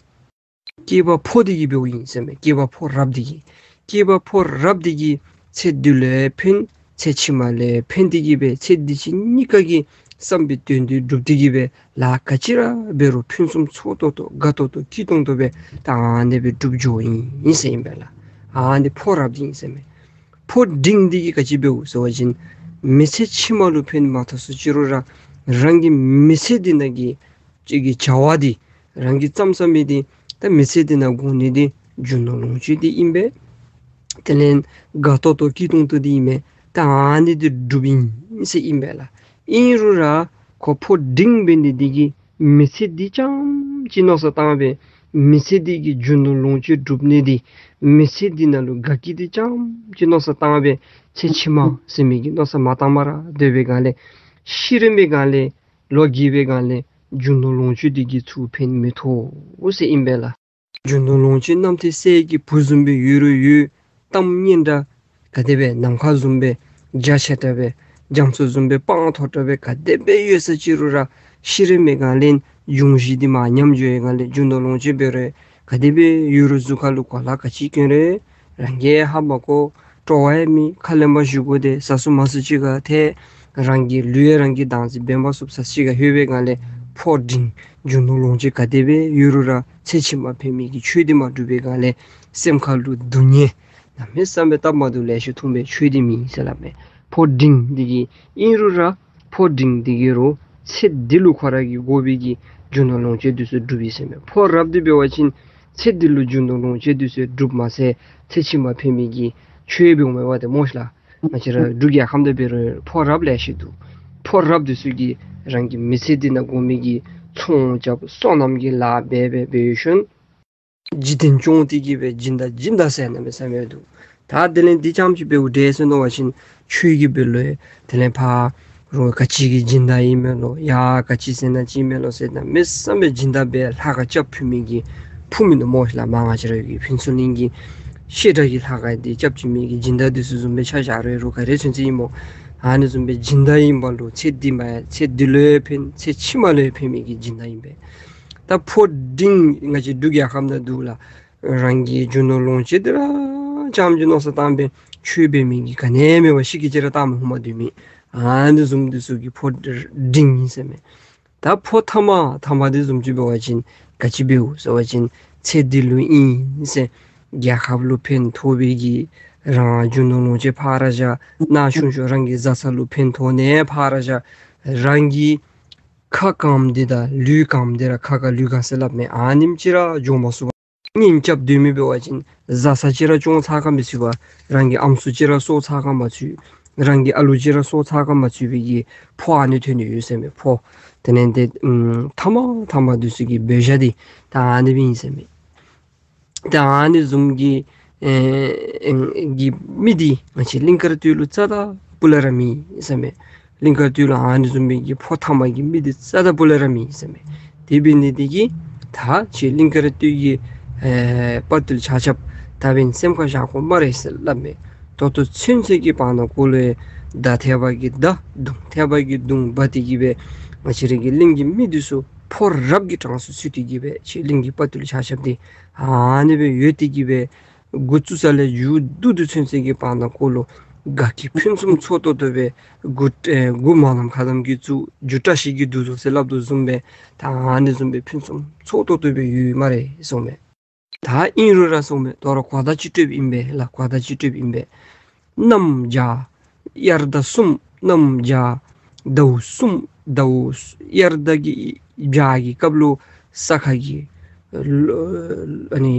སྐྱེས་པ་ཕོ་འདི་གིས་འབདཝ་ཨིན་ཟེར་མས། སྐྱེས་པ་ཕོ་རབ་འདི་གིས། སྐྱེས་པ་ཕོ་རབ་འདི་གིས་ཚེ་འདི་ལུ་ཡང་ཕན། ཚེ་ཕྱི་མ་ལུ་ཡང་ཕན་ཏེ་གི་སྦེ་ཚེ་འདི་ཕྱི་གཉིས་ཀ་གི་བསམ་པའི་དོན་འདི་སྒྲུབ་སྟེ་གི་སྦེ་ལཱ་ག་ཅི་ར་འབད་རུང་ཕུན་སུམ་ཚོགས་ཏོག་ཏོ་དགའ་ཏོག་ཏོ་སྐྱིད་ཏོང་ཏོ་སྦེ་ད་ཨ་ནི་སྦེ་འགྲུབ་འགྱོཝ་ཨིན་ཟེར་ཨིན་པས་ལགས། ཨ་ནི་ཕོ་རབ་འདི་ཨིན་ཟེར་མས། ཕོ་འབྲིང་འདི་གིས་ག་ཅི་འབདཝ་ཟེར་བ་ཅིན་མི་ཚེ་ཕྱི་མ་ལུ་ཕན་མ་ཐོགས་ཟེར་ཅི་རུང་ར་རང་གི་མི་ཚེ་འདི་ནང་གི་ཅིག་གི་བྱ་བ་འདི་རང་གིས་བརྩམས་བརྩམས་མི་འདི་ད་མི་ཚེ་འདི་ནང་དགོ་ནི་འདི་རྒྱུ་ནོར་ལོངས་སྤྱོད་འདི་ཨིན་པས། དེ་ལས་དགའ་ཏོག་ཏོ་སྐྱིད་ཏོང་ཏོ་འདི་ཨིན་མས། ད་ཨ་ནི་འདི་སྒྲུབ་ཨིན་ཟེར་ཨིན་པས་ལགས། ཨིན་རུང་ར་ཁོ་ཕོ་འབྲིང་འབད་ནི་འདི་གིས་མི་ཚེ་འདི་རྐྱངམ་ཅིག་མནོ་བསམ་བཏང་སྦེ་མི་ཚེ་འདི་གི་རྒྱུ་ནོར་ལོངས་སྤྱོད་སྒྲུབ་ནི་འདི་མི་ཚེ་འདི་ནང་ལུ་དགའ་སྐྱིད་འདི་རྐྱངམ་ཅིག་མནོ་བསམ་བཏང་སྦེ་ཚེ་ཕྱི་མ་ཟེར་མི་གི་མནོ་བསམ་མ་བཏངམ་ར་སྡོད་པའི་སྒང་ལས་ཤི་རན་པའི་སྒང་ལས་ ལོ་རྒས་པའི་སྒང་ལས་རྒྱུ་ནོར་ལོངས་སྤྱོད་འདི་གིས་ཚུར་ཕན་མི་ཐོགས་ཟེར་ཨིན་པས་ལགས། རྒྱུ་ནོར་ལོངས་སྤྱོད་རྣམ་ཐོས་སྲས་ཀྱི་བུ་བཟུམ་སྦེ་ཡོད་རུང་ཡོད། གཏམ་སྙན་གྲགས་ག་དེ་སྦེ་ནམ་མཁའ་བཟུམ་སྦེ་རྒྱ་ཆེ་དྲགས་སྦེ་རྒྱ་མཚོ་བཟུམ་སྦེ་སྤང་མཐོ་དྲགས་སྦེ་ག་དེ་སྦེ་ཡོད་ས་ཅིག་རུང་ར་ཤི་རན་པའི་སྒང་ལས་འབྱུང་བཞི་འདི་མར་ཉམས་འགྱོ་བའི་སྒང་ལས་རྒྱུ་ནོར་ལོངས་སྤྱོད་འབད་རུང་ག་དེ་སྦེ་ཡོད་རུང་གཟུགས་ཁ་ལུ་གོ་ལ་ག་ཅི་གྱོན་རུང་རང་གིས་ཧ་མ་གོ། སྤྲོ་བ་ཡང་མེད། ཁ་ལས་མར་ཞུ་དགོ། ཏེ་ཟ་སུ་མ་སུ་ཅིག་ཁར་ཏེ་རང་གི་ལུས་ཡང་རང་གིས་བདག་འཛིན་འབད་མ་ཚུགས་ས་ཅིག་ཁར་ལྷོད་པའི་སྒང་ལས་ཕོ་འབྲིང་རྒྱུ་ནོར་ལོངས་སྤྱོད་ག་དེ་སྦེ་ཡོད་རུང་ར་ཚེ་ཕྱི་མ་ཕན་མི་གི་ཆོས་འདི་མ་སྒྲུབ་པའི་སྒང་ལས་སེམས་ཁ་ལུ་སྡུག་བསྔལ་གནམ་མེད་ས་མེད་སྟབས་མ་བདེཝ་ལེ་ཤ་འཐུང་བའི་ཆོས་འདི་མེད་ཟེར་སླབ་མས། ཕོ་འབྲིང་འདི་གིས་ཨིན་རུང་ར་ཕོ་འབྲིང་འདི་གིས་རུང་ཚེ་འདི་ལུ་ཁོ་ར་གིས་དགོ་པའི་གི་རྒྱུ་ནོར་ལོངས་སྤྱོད་འདི་ཚུ་སྒྲུབ་ཨིན་ཟེར་མས། ཕོ་རབ་འདི་འབད་བ་ཅིན་ཚེ་འདི་ལུ་རྒྱུ་ནོར་ལོངས་སྤྱོད་འདི་ཚུ་སྒྲུབ་མ་ཚད་ཚེ་ཕྱི་མ་ཕན་མི་གི་ཆོས་འབདཝ་མས་པ་ཏེ་སྨོ་ཤ་ལགས། ང་བཅས་ར་འབྲུག་རྒྱལ་ཁབ་ནང་འབད་རུང་ཕོ་རབ་ལེ་ཤ་འདུག། ཕོ་རབ་འདི་ཚུ་གིས་རང་གི་མི་ཚེ་འདི་ནང་དགོ་མི་གི་ཚོང་རྐྱབ་སོ་ནམ་གྱི་ལཱ་འབད་འབད་འབད་ཞིནམ་འཇིག་རྟེན་སྐྱོང་སྟེ་གིས་སྦེ་སྦྱིན་བདག་སྦྱིན་བདག་ཟེར་གནམ་མེད་ས་མེད་འདུག། ད་དེ་ལས་འདི་ཙམ་ཅིག་འབདཝ་འདྲས་ཟེར་མནོ་བ་ཅིན་ཆོས་ཀྱི་འབད་ལོ། དེ་ལས་ཕར་རོགས་ག་ཅི་གི་སྦྱིན་བདག་ཨིན་མས་ལོ། ཡ་ག་ཅི་ཟེར་ན་ཅིག་མས་ལོ་ཟེར་གནམ་མེད་ས་མེད་སྦྱིན་བདག་སྦེ་ལྷ་ཁང་རྐྱབ་ཕུལ་མི་གི་ཕུ་མི་འདུག་སྨོ་ཤ་ལགས། མར་ང་བཅས་ར་གི་ཕུན་ཚོགས་གླིང་གི་བཤད་གྲྭ་གི་ལྷ་ཁང་འདི་རྐྱབ་བྱིན་མི་གི་སྦྱིན་བདག་འདི་ཚུ་བཟུམ་སྦེ་ཆ་བཞག་རུང་རོགས་ག་རེ་ཚུན་ཚོད་ཨིན་སྨོ། ཨ་ནི་བཟུམ་སྦེ་སྦྱིན་བདག་ཨིན་པ་ལུ་ཚེ་འདི་མ་ཚེ་འདི་ལུ་ཡང་ཕན་ཚེ་ཕྱི་མ་ལུ་ཡང་ཕན་མི་གི་སྦྱིན་བདག་ཨིན་པས། ད་ཕོ་འབྲིང་ང་བཅས་འབྲུག་རྒྱལ་ཁབ་ནང་འདུག་ལགས། རང་གི་རྒྱུ་ནོར་ལོངས་སྤྱོད་འདི་ར་རྐྱངམ་ཅིག་མནོ་བསམ་བཏང་སྦེ་ཆོས་འབད་མི་གི་ག་ནི་མེད་པར་ཤི་གི་ཅི་ར་བཏང་མི་ཧུ་མ་སྡོད་མི་ཨ་ནི་བཟུམ་འདི་ཚུ་གིས་ཕོ་འབྲིང་ཨིན་ཟེར་མས། ད་ཕོ་ཐ་མ་ཐ་མ་འདི་བཟུམ་ཅིག་འབད་བ་ཅིན་ག་ཅི་འབདཝ་ཟེར་བ་ཅིན་ཚེ་འདི་ལུ་ཨིན་ཟེར་རྒྱལ་ཁབ་ལུ་ཕན་ཐོགས་པའི་གི་རང་རྒྱུ་ནོར་ལོངས་སྤྱོད་ཕར་བཞག། ན་ཆུང་ཤོས་རང་གི་བཟའ་ཚང་ལུ་ཕན་ཐོགས་ནི་ཕར་བཞག། རང་གི་ཁ་གངམ་འདི་དང་ལུས་གངམ་འདི་ར་ཁ་ག་ལུས་གང་ཟེར་སླབ་མས། ཨ་ནེམ་ཅིག་ར་འགྱོ་མ་ཚུགས་པར་གཉེན་རྐྱབ་སྡོད་མི་འབད་བ་ཅིན་བཟའ་ཚང་ཅིག་ར་སྐྱོང་ཚར་ག་མི་ཚུགས་པར་རང་གི་ཨམ་སྲུ་ཅིག་ར་གསོ་ཚར་ག་མ་ཚུགས། རང་གི་ཨ་ལུ་ཅིག་ར་གསོ་ཚར་ག་མ་ཚུགས་པའི་གི་ཕོ་ཨ་ནི་ཐོན་ནི་ཡོད་ཟེར་མས། ཕོ་དེ་ལས་འདི་ཐ་མ་ཐ་མ་འདི་ཚུ་གི་འབད་བཞག་འདི་ད་ཨ་ནི་སྦེ་ཨིན་ཟེར་མས། ད་ཨ་ནི་བཟུམ་གྱི་ཨེ་ཨེ་གི་མི་འདི་ང་བཅས་གླིང་དཀར་སྟོད་ལུ་རྩ་དང་སྤུ་ལས་ར་མེད་ཟེར་མས། གླིང་དཀར་སྟོད་ལུ་ཨ་ནི་བཟུམ་མའི་གི་ཕོ་ཐ་མ་གི་མི་འདི་རྩ་དང་སྤུ་ལས་ར་མེད་ཟེར་མས། དེ་འབད་ནི་འདི་གིས་ད་ཁྱེད་གླིང་དཀར་སྟོད་ཀྱི་ཨེ་དཔའ་རྟུལ་ཆ་ཁྱབ་ད་འབདན་སེམས་ཁར་བཞག་དགོ་སྨ་རེ་ཟེར་སླབ་མས། ད་ལྟོ་ཚུན་ཚོད་ཀྱི་བར་ན་གོ་ལུ་ཡང་མདའ་ཐེབས་པ་གིས་མདའ་མདུང་ཐེབས་པ་གིས་མདུང་འབག་སྟེ་གིས་སྦེ་ང་བཅས་ར་གི་གླིང་གི་མི་འདི་ཚུ་ཕོ་རབ་ཀྱི་གྲངས་སུ་ཚུད་དེ་གིས་སྦེ་ཁྱེད་གླིང་གི་དཔའ་རྟུལ་ཆ་ཁྱབ་འདི་ཨ་ནི་སྦེ་ཡོད་དེ་གིས་སྦེ་འགོ་བཙུགས་ས་ལས་མཇུག་བསྡུ་བསྡུ་ཚུན་ཚོད་ཀྱི་བར་ན་གོ་ལུ་དགའ་སྐྱིད་ཕུན་སུམ་ཚོགས་ཏོག་ཏོ་སྦེ་འགོ་ཨེ་འགོ་མ་ལམ་ཁ་ལམ་གྱི་བཙུགས། མཇུག་བཀྲ་ཤིས་ཀྱི་འདུ་འཛོམས་ཟེར་སླབ་དོ་བཟུམ་སྦེ་ད་ཨ་ནི་བཟུམ་སྦེ་ཕུན་སུམ་ཚོགས་ཏོག་ཏོ་སྦེ་ཡོད་སྨ་རེ་གསུངས་མས། ད་ཨིན་རུང་ར་གསུངས་མས། དོ་རུང་གོ་བརྡ་ཅིག་སྤྲོདཔ་ཨིན་པས་ལགས། གོ་བརྡ་ཅིག་སྤྲོདཔ་ཨིན་པས། གནམ་བྱཱར་དབྱར་ཟླ་གསུམ། གནམ་བྱཱར་ཟླཝ་གསུམ། ཟླཝ་དབྱར་ཟླ་གི་བྱཱར་གྱི་སྐབས་ལུ་ས་ཁ་གི་ལོ་ཨ་ནི་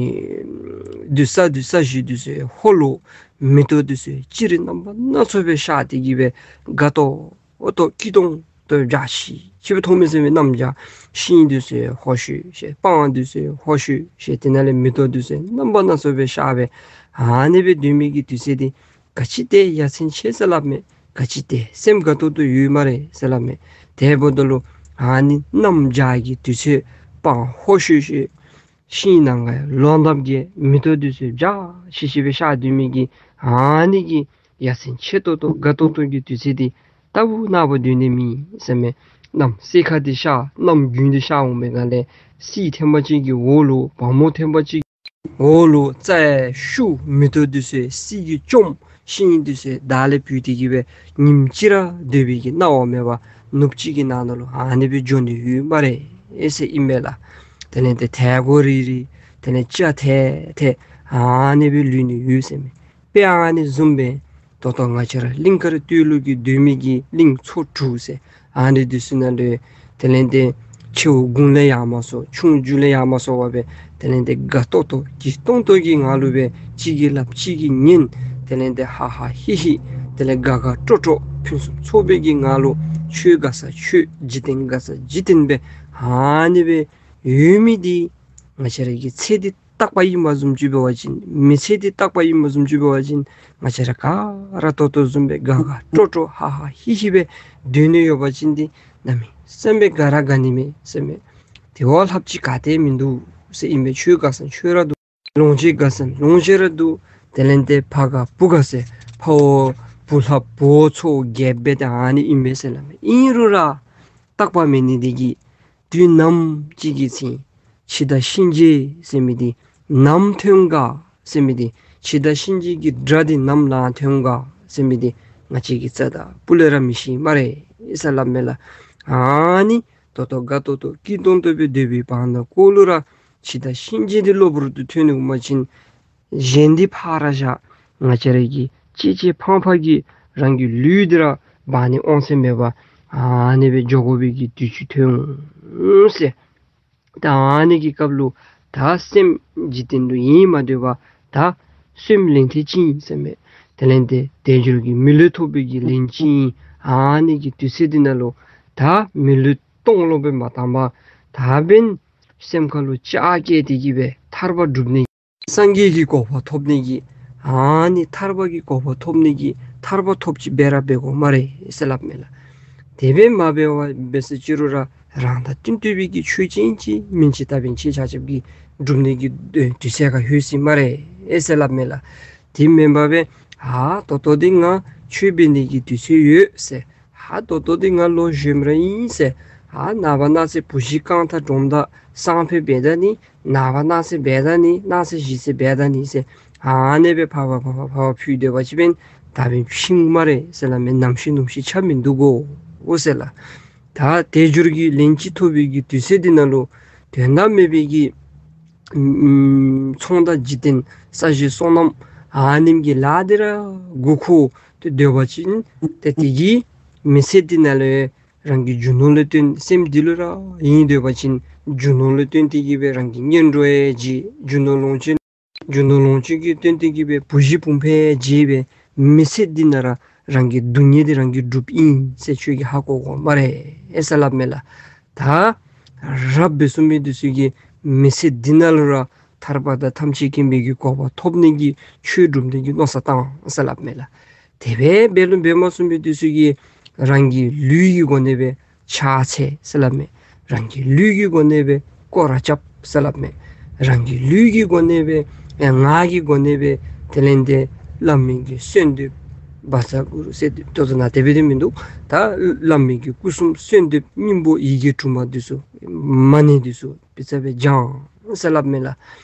དུས་ས་དུས་ས་གཞི་དུས་སུ་ཧོ་ལུ་མེ་ཏོག་དུས་སུ་ཅི་རིགས་རྣམ་པ་སྣ་ཚོགས་སྦེ་ཤར་ཏེ་གིས་སྦེ་དགའ་ཏོག་ཏོ་སྐྱིད་ཏོང་ཏོ་འཇའ་ཆི་ཆི་སྦེ་མཐོང་མི་ཟེར་མི་གནམ་བྱཱར། ཤིང་དུས་སུ་ཧོ་ཤུ་ཤེ། སྤང་དུས་སུ་ཧོ་ཤུ་ཤེ། དེ་ནང་ལས་མེ་ཏོག་དུས་སུ་རྣམ་པ་སྣ་ཚོགས་སྦེ་ཤར་སྦེ་ཨ་ནི་སྦེ་སྡོད་མི་གི་དུས་ཚོད་འདི་ག་ཅི་དེ་ཡ་མཚན་ཆེ་ཟེར་སླབ་མས། ག་ཅི་དེ་སེམས་དགའ་ཏོག་ཏོ་ཡོད་སྨ་རེ་ཟེར་སླབ་མས། དེ་འབདཝ་ད་ལུ་ཨ་ནི་གནམ་བྱཱར་གྱི་དུས་ཚོད་སྤང་ཧོ་ཤུ་ཤེ། ཤིང་ནང་ག་ལོ་འདབ་རྒྱས། མེ་ཏོག་དུས་སུ་འཇའ་ཆི་ཆི་སྦེ་ཤར་སྡོད་མི་གི་ཨ་ནི་གི་ཡ་མཚན་ཆེ་ཏོག་ཏོ་དགའ་ཏོག་ཏོ་གི་དུས་ཚོད་འདི་རྟག་བུ་ནངས་པ་སྡོད་ནི་མེད་ཟེར་མས། གནམ་སེར་ཁ་འདི་ཤར། གནམ་དགུན་འདི་ཤར་འོང་པའི་སྒང་ལས་གསེར་ཐེངས་མ་གཅིག་གི་འོག་ལུ་བ་མོ་ཐེངས་མ་གཅིག་འོག་ལུ་རྩྭ་ཡང་ཤུགས། མེ་ཏོག་དུས་སུ་གསེར་གྱིས་བཅོམ། ཤིང་དུས་སུ་བདག་ལས་བུད་དེ་གིས་སྦེ་ཉིནམ་གཅིག་ར་སྡོད་པའི་གི་སྣང་བ་མེད་པར་ནུབ་གཅིག་གི་ནང་ན་ལུ་ཨ་ནི་སྦེ་འགྱོ་ནི་ཡོད་སྨ་རེ་ཟེར་ཨིན་མས་ལགས། དེ་ལས་ཏེ་ཐལ་གོ་རི་རི་དེ་ལས་ཅ་ཐལ་ཐལ་ཨ་ནི་སྦེ་ལུས་ནི་ཡོད་ཟེར་མས། དཔེ་ཨ་ནི་བཟུམ་སྦེ་ད་ལྟོ་ང་བཅས་ར་གླིང་དཀར་སྟོད་ལུ་གི་སྡོད་མི་གི་གླིང་ཚོ་དྲུག་ཟེར་ཨ་ནི་འདི་ཚུ་ནང་ལུ་དེ་ལས་ཏེ་ཆེཝ་དགུང་ལས་ཡར་མ་སོང་ཆུང་མཇུག་ལས་ཡར་མ་སོང་བར་སྦེ་དེ་ལས་ཏེ་དགའ་ཏོག་ཏོ་སྐྱིད་ཏོང་ཏོ་གི་ངང་ལུ་སྦེ་གཅིག་གིས་སླབ་གཅིག་གིས་ཉན། དེ་ལས་ཏེ་ཧ་ཧ་ཧི་ཧི་དེ་ལས་དགའ་དགའ་སྤྲོ་སྤྲོ་ཕུན་སུམ་ཚོགས་པའི་གི་ངང་ལུ་ཆོས་དགའ་ས་ཆོས་འཇིག་རྟེན་དགའ་ས་འཇིག་རྟེན་སྦེ་ཨ་ནི་སྦེ་ཡོད་མི་འདི་ང་བཅས་ར་གི་ཚེ་འདི་རྟག་པ་ཨིན་པ་བཟུམ་ཅིག་འབད་བ་ཅིན་མི་ཚེ་འདི་རྟག་པ་ཨིན་པ་བཟུམ་ཅིག་འབད་བ་ཅིན་ང་བཅས་ར་ག་ར་ཏོག་ཏོ་བཟུམ་སྦེ་དགའ་དགའ་སྤྲོ་སྤྲོ་ཧ་ཧ་ཧི་ཧི་སྦེ་སྡོད་ནི་ཡོད་པ་ཅིན་འདི་གནམ་མེད་ སེམས་པའི་དགའ་ར་དགའ་ནི་མས་ཟེར་མས། དེ་བ་ལྷགཔ་ཅིག་ག་ཏེ་མིན་འདུག་ཟེར་ཨིན་པས། ཆོས་དགའ་ས་ཆོས་ར་འདུག། ལོངས་སྤྱོད་དགའ་ས་ལོངས་སྤྱོད་ར་འདུག། དེ་ལས་ཏེ་ཕ་དགའ་བུ་དགའ་ཟེར་ཕ་བོ་བུ་ལྷགཔ་བུ་ཚོ་རྒྱལཔོ་འབད་དེ་ཨ་ནི་ཨིན་པས་ཟེར་སླབ་མས། ཨིན་རུང་ར་རྟག་པ་མེད་ནི་དེ་གིས་དུས་ནམ་ཅིག་གི་ཚེ་འཆི་བདག་གཤིན་རྗེ་ཟེར་མི་དེ་ནམ་ཐོན་ག་ཟེར་མི་དེ་འཆི་བདག་གཤིན་རྗེ་གི་སྒྲ་དེ་ནམ་ལངས་ཐོན་ག་ཟེར་མི་དེ་ང་བཅས་ཀྱིས་རྩ་དང་སྤུ་ལས་ར་མི་ཤེས་སྨ་རེ་ཟེར་སླབ་མས་ལགས། ཨ་ནི་ཏོག་ཏོ་དགའ་ཏོག་ཏོ་སྐྱིད་ཏོང་ཏོ་སྦེ་སྡོད་པའི་བར་ན་ཀོ་ལུ་ར་འཆི་བདག་གཤིན་རྗེ་དེ་གློ་བུར་དུ་ཐོན་ནུག་པ་ཅིན་གཞན་དེ་ཕར་བཞག། ང་བཅས་ར་གི་གཅེས་གཅེས་ཕངས་ཕངས་ཀྱི་རང་གི་ལུས་འདི་ར་འབག་ནི་དབང་ཚད་མེད་པར་ཨ་ནི་སྦེ་འགྱོ་དགོ་པའི་གི་དུས་ཚོད་ཐོན་འོང་ཟེར། ད་ཨ་ནི་གི་སྐབས་ལུ་ད་སེམས་འཇིག་རྟེན་ལུ་ཨིན་མ་སྡོད་པར་ད་སེམས་ལེན་ཐེངས་གཅིག་ཨིན་ཟེར་མས། དེ་ལས་ཏེ་དལ་འབྱོར་གྱི་མི་ལུས་ཐོབ་པའི་གི་ལན་གཅིག་ཨིན། ཨ་ནི་གི་དུས་ཚོད་འདི་ནང་ལུ་ད་མི་ལུས་སྟོང་ལོག་སྦེ་མ་བཏང་པར་ད་འབདན་སེམས་ཁ་ལུ་ལྕག་བཀལ་ཏེ་གི་སྦེ་ཐར་པ་སྒྲུབ་ནི་སངས་རྒྱས་ཀྱི་གོ་འཕང་ཐོབ་ནི་གི་ཨ་ནི་ཐར་པ་གི་གོ་འཕང་ཐོབ་ནི་གི་ཐར་པ་ཐོབ་ཅིག་འབད་ར་འབད་དགོ་སྨ་རེ་ཟེར་སླབ་མས་ལགས། དེ་སྦེ་མ་འབད་བར་འབད་ཟེར་ཅི་རུང་ར་རང་དང་བསྟུན་བསྟུན་པའི་གི་ཆོས་ཅན་ཅིག་མིན་ཅི་ད་འབདན་ཁྱེད་ཆ་ཁྱབ་ཀྱིས་སྒྲུབ་ནི་གི་དུས་ཚོད་ཁར་ལྷོད་ཅི་སྨ་རེ་ཟེར་སླབ་མས་ལགས། དེ་མེན་པར་སྦེ་ཨ་ད་ལྟོ་འདི་ང་ཆོས་འབད་ནི་གི་དུས་ཚོད་ཡོད་ཟེར། ཨ་ད་ལྟོ་འདི་ང་ལོ་གཞོནམ་ར་ཨིན་ཟེར། ཨ་ནངས་པ་གནངས་ཚེ་བུ་གཞི་རྐང་ཐང་འདྲོངམ་ད་སང་ཕོད་འབད་ད་ནི། ནངས་པ་གནངས་ཚེ་འབད་ད་ནི། གནངས་ཚེ་གཞེས་ཚེ་འབད་ད་ནི་ཟེར། ཨ་ནི་སྦེ་ཕར་ཕར་ཕར་ཕར་ཕར་ཕུལ་སྡོད་པ་ཅིན་འབདན་ད་འབདན་ཕྱིན་སྨ་རེ་ཟེར་སླབ་མས། ནམ་ཤི་ནུམ་ཤི་ཆ་མིན་འདུག་གོ་ཟེར་ལགས། ད་དལ་འབྱོར་གྱི་ལན་གཅིག་ཐོབ་པའི་གི་དུས་ཚོད་འདི་ནང་ལུ་དོན་དག་མེད་པའི་གི་ཨམ་ཚོང་དང་འཇིག་རྟེན་ས་གཞི་སོ་ནམ་ཨ་ནེམ་གྱི་ལཱ་འདི་ར་མགུ་འཁོར་ཏེ་སྡོད་པ་ཅིན་ཏེ་དེ་གིས་མི་ཚེ་འདི་ནང་ལུ་རང་གི་རྒྱུ་ནོར་ལུ་བརྟེན་སེམས་འདི་ལུ་ར་ཨིན་སྡོད་པ་ཅིན་རྒྱུ་ནོར་ལུ་བརྟེན་ཏེ་གི་སྦེ་རང་གི་གཉེན་གྲོགས་ཡང་བརྗེད། རྒྱུ་ནོར་ལོངས་སྤྱོད་རྒྱུ་ནོར་ལོངས་སྤྱོད་ཀྱི་བརྟེན་ཏེ་གི་སྦེ་བུ་གཞི་བུམོ་ཕོ་ཡང་བརྗེད་སྦེ་མི་ཚེ་འདི་ནང་ར་རང་གི་སྡུག་བསྔལ་འདི་རང་གིས་སྒྲུབ་ཨིན་ཟེར་ཁྱོད་ཀྱིས་ཧ་གོ་དགོ་སྨ་རེ་ཟེར་སླབ་མས་ལགས། ད་རབ་སྦེ་གསུངས་མི་འདི་ཚུ་གིས་མི་ཚེ་འདི་ནང་ལུ་ར་ཐར་པ་དང་ཐམས་ཅད་མཁྱེན་པའི་གི་གོ་འཕང་ཐོབ་ནི་གི་ཆོས་སྒྲུབ་ནི་གི་མནོ་བསམ་བཏང་ཟེར་སླབ་མས་ལགས། དེ་སྦེ་འབད་ལུ་འབད་མ་ཚུགས་མི་འདི་ཚུ་གིས་རང་གི་ལུས་ཀྱི་སྒོ་ནས་སྦེ་ཕྱག་འཚལ་ཟེར་སླབ་མས། རང་གི་ལུས་ཀྱི་སྒོ་ནས་སྦེ་སྐོར་ར་རྐྱབ་ཟེར་སླབ་མས། རང་གི་ལུས་ཀྱི་སྒོ་ནས་སྦེ་ཨེ་ངག་གི་སྒོ་ནས་སྦེ་དེ་ལས་ཏེ་བླ་མའི་གི་གསོལ་འདེབས་བཛྲ་གུ་རུ་གསོལ་འདེབས་ཏོག་ཏོ་ནཱ་དེ་སྦེ་འདི་མིན་འདུག། ད་བླ་མའི་གི་སྐུ་གསུམ་གསོལ་འདེབས་སྙིང་པོ་ཡི་གེ་དྲུག་མ་འདི་ཚུ་མ་ཎི་འདི་ཚུ་དཔེ་ཆ་སྦེ་བགྱང་ཟེར་སླབ་མས་ལགས།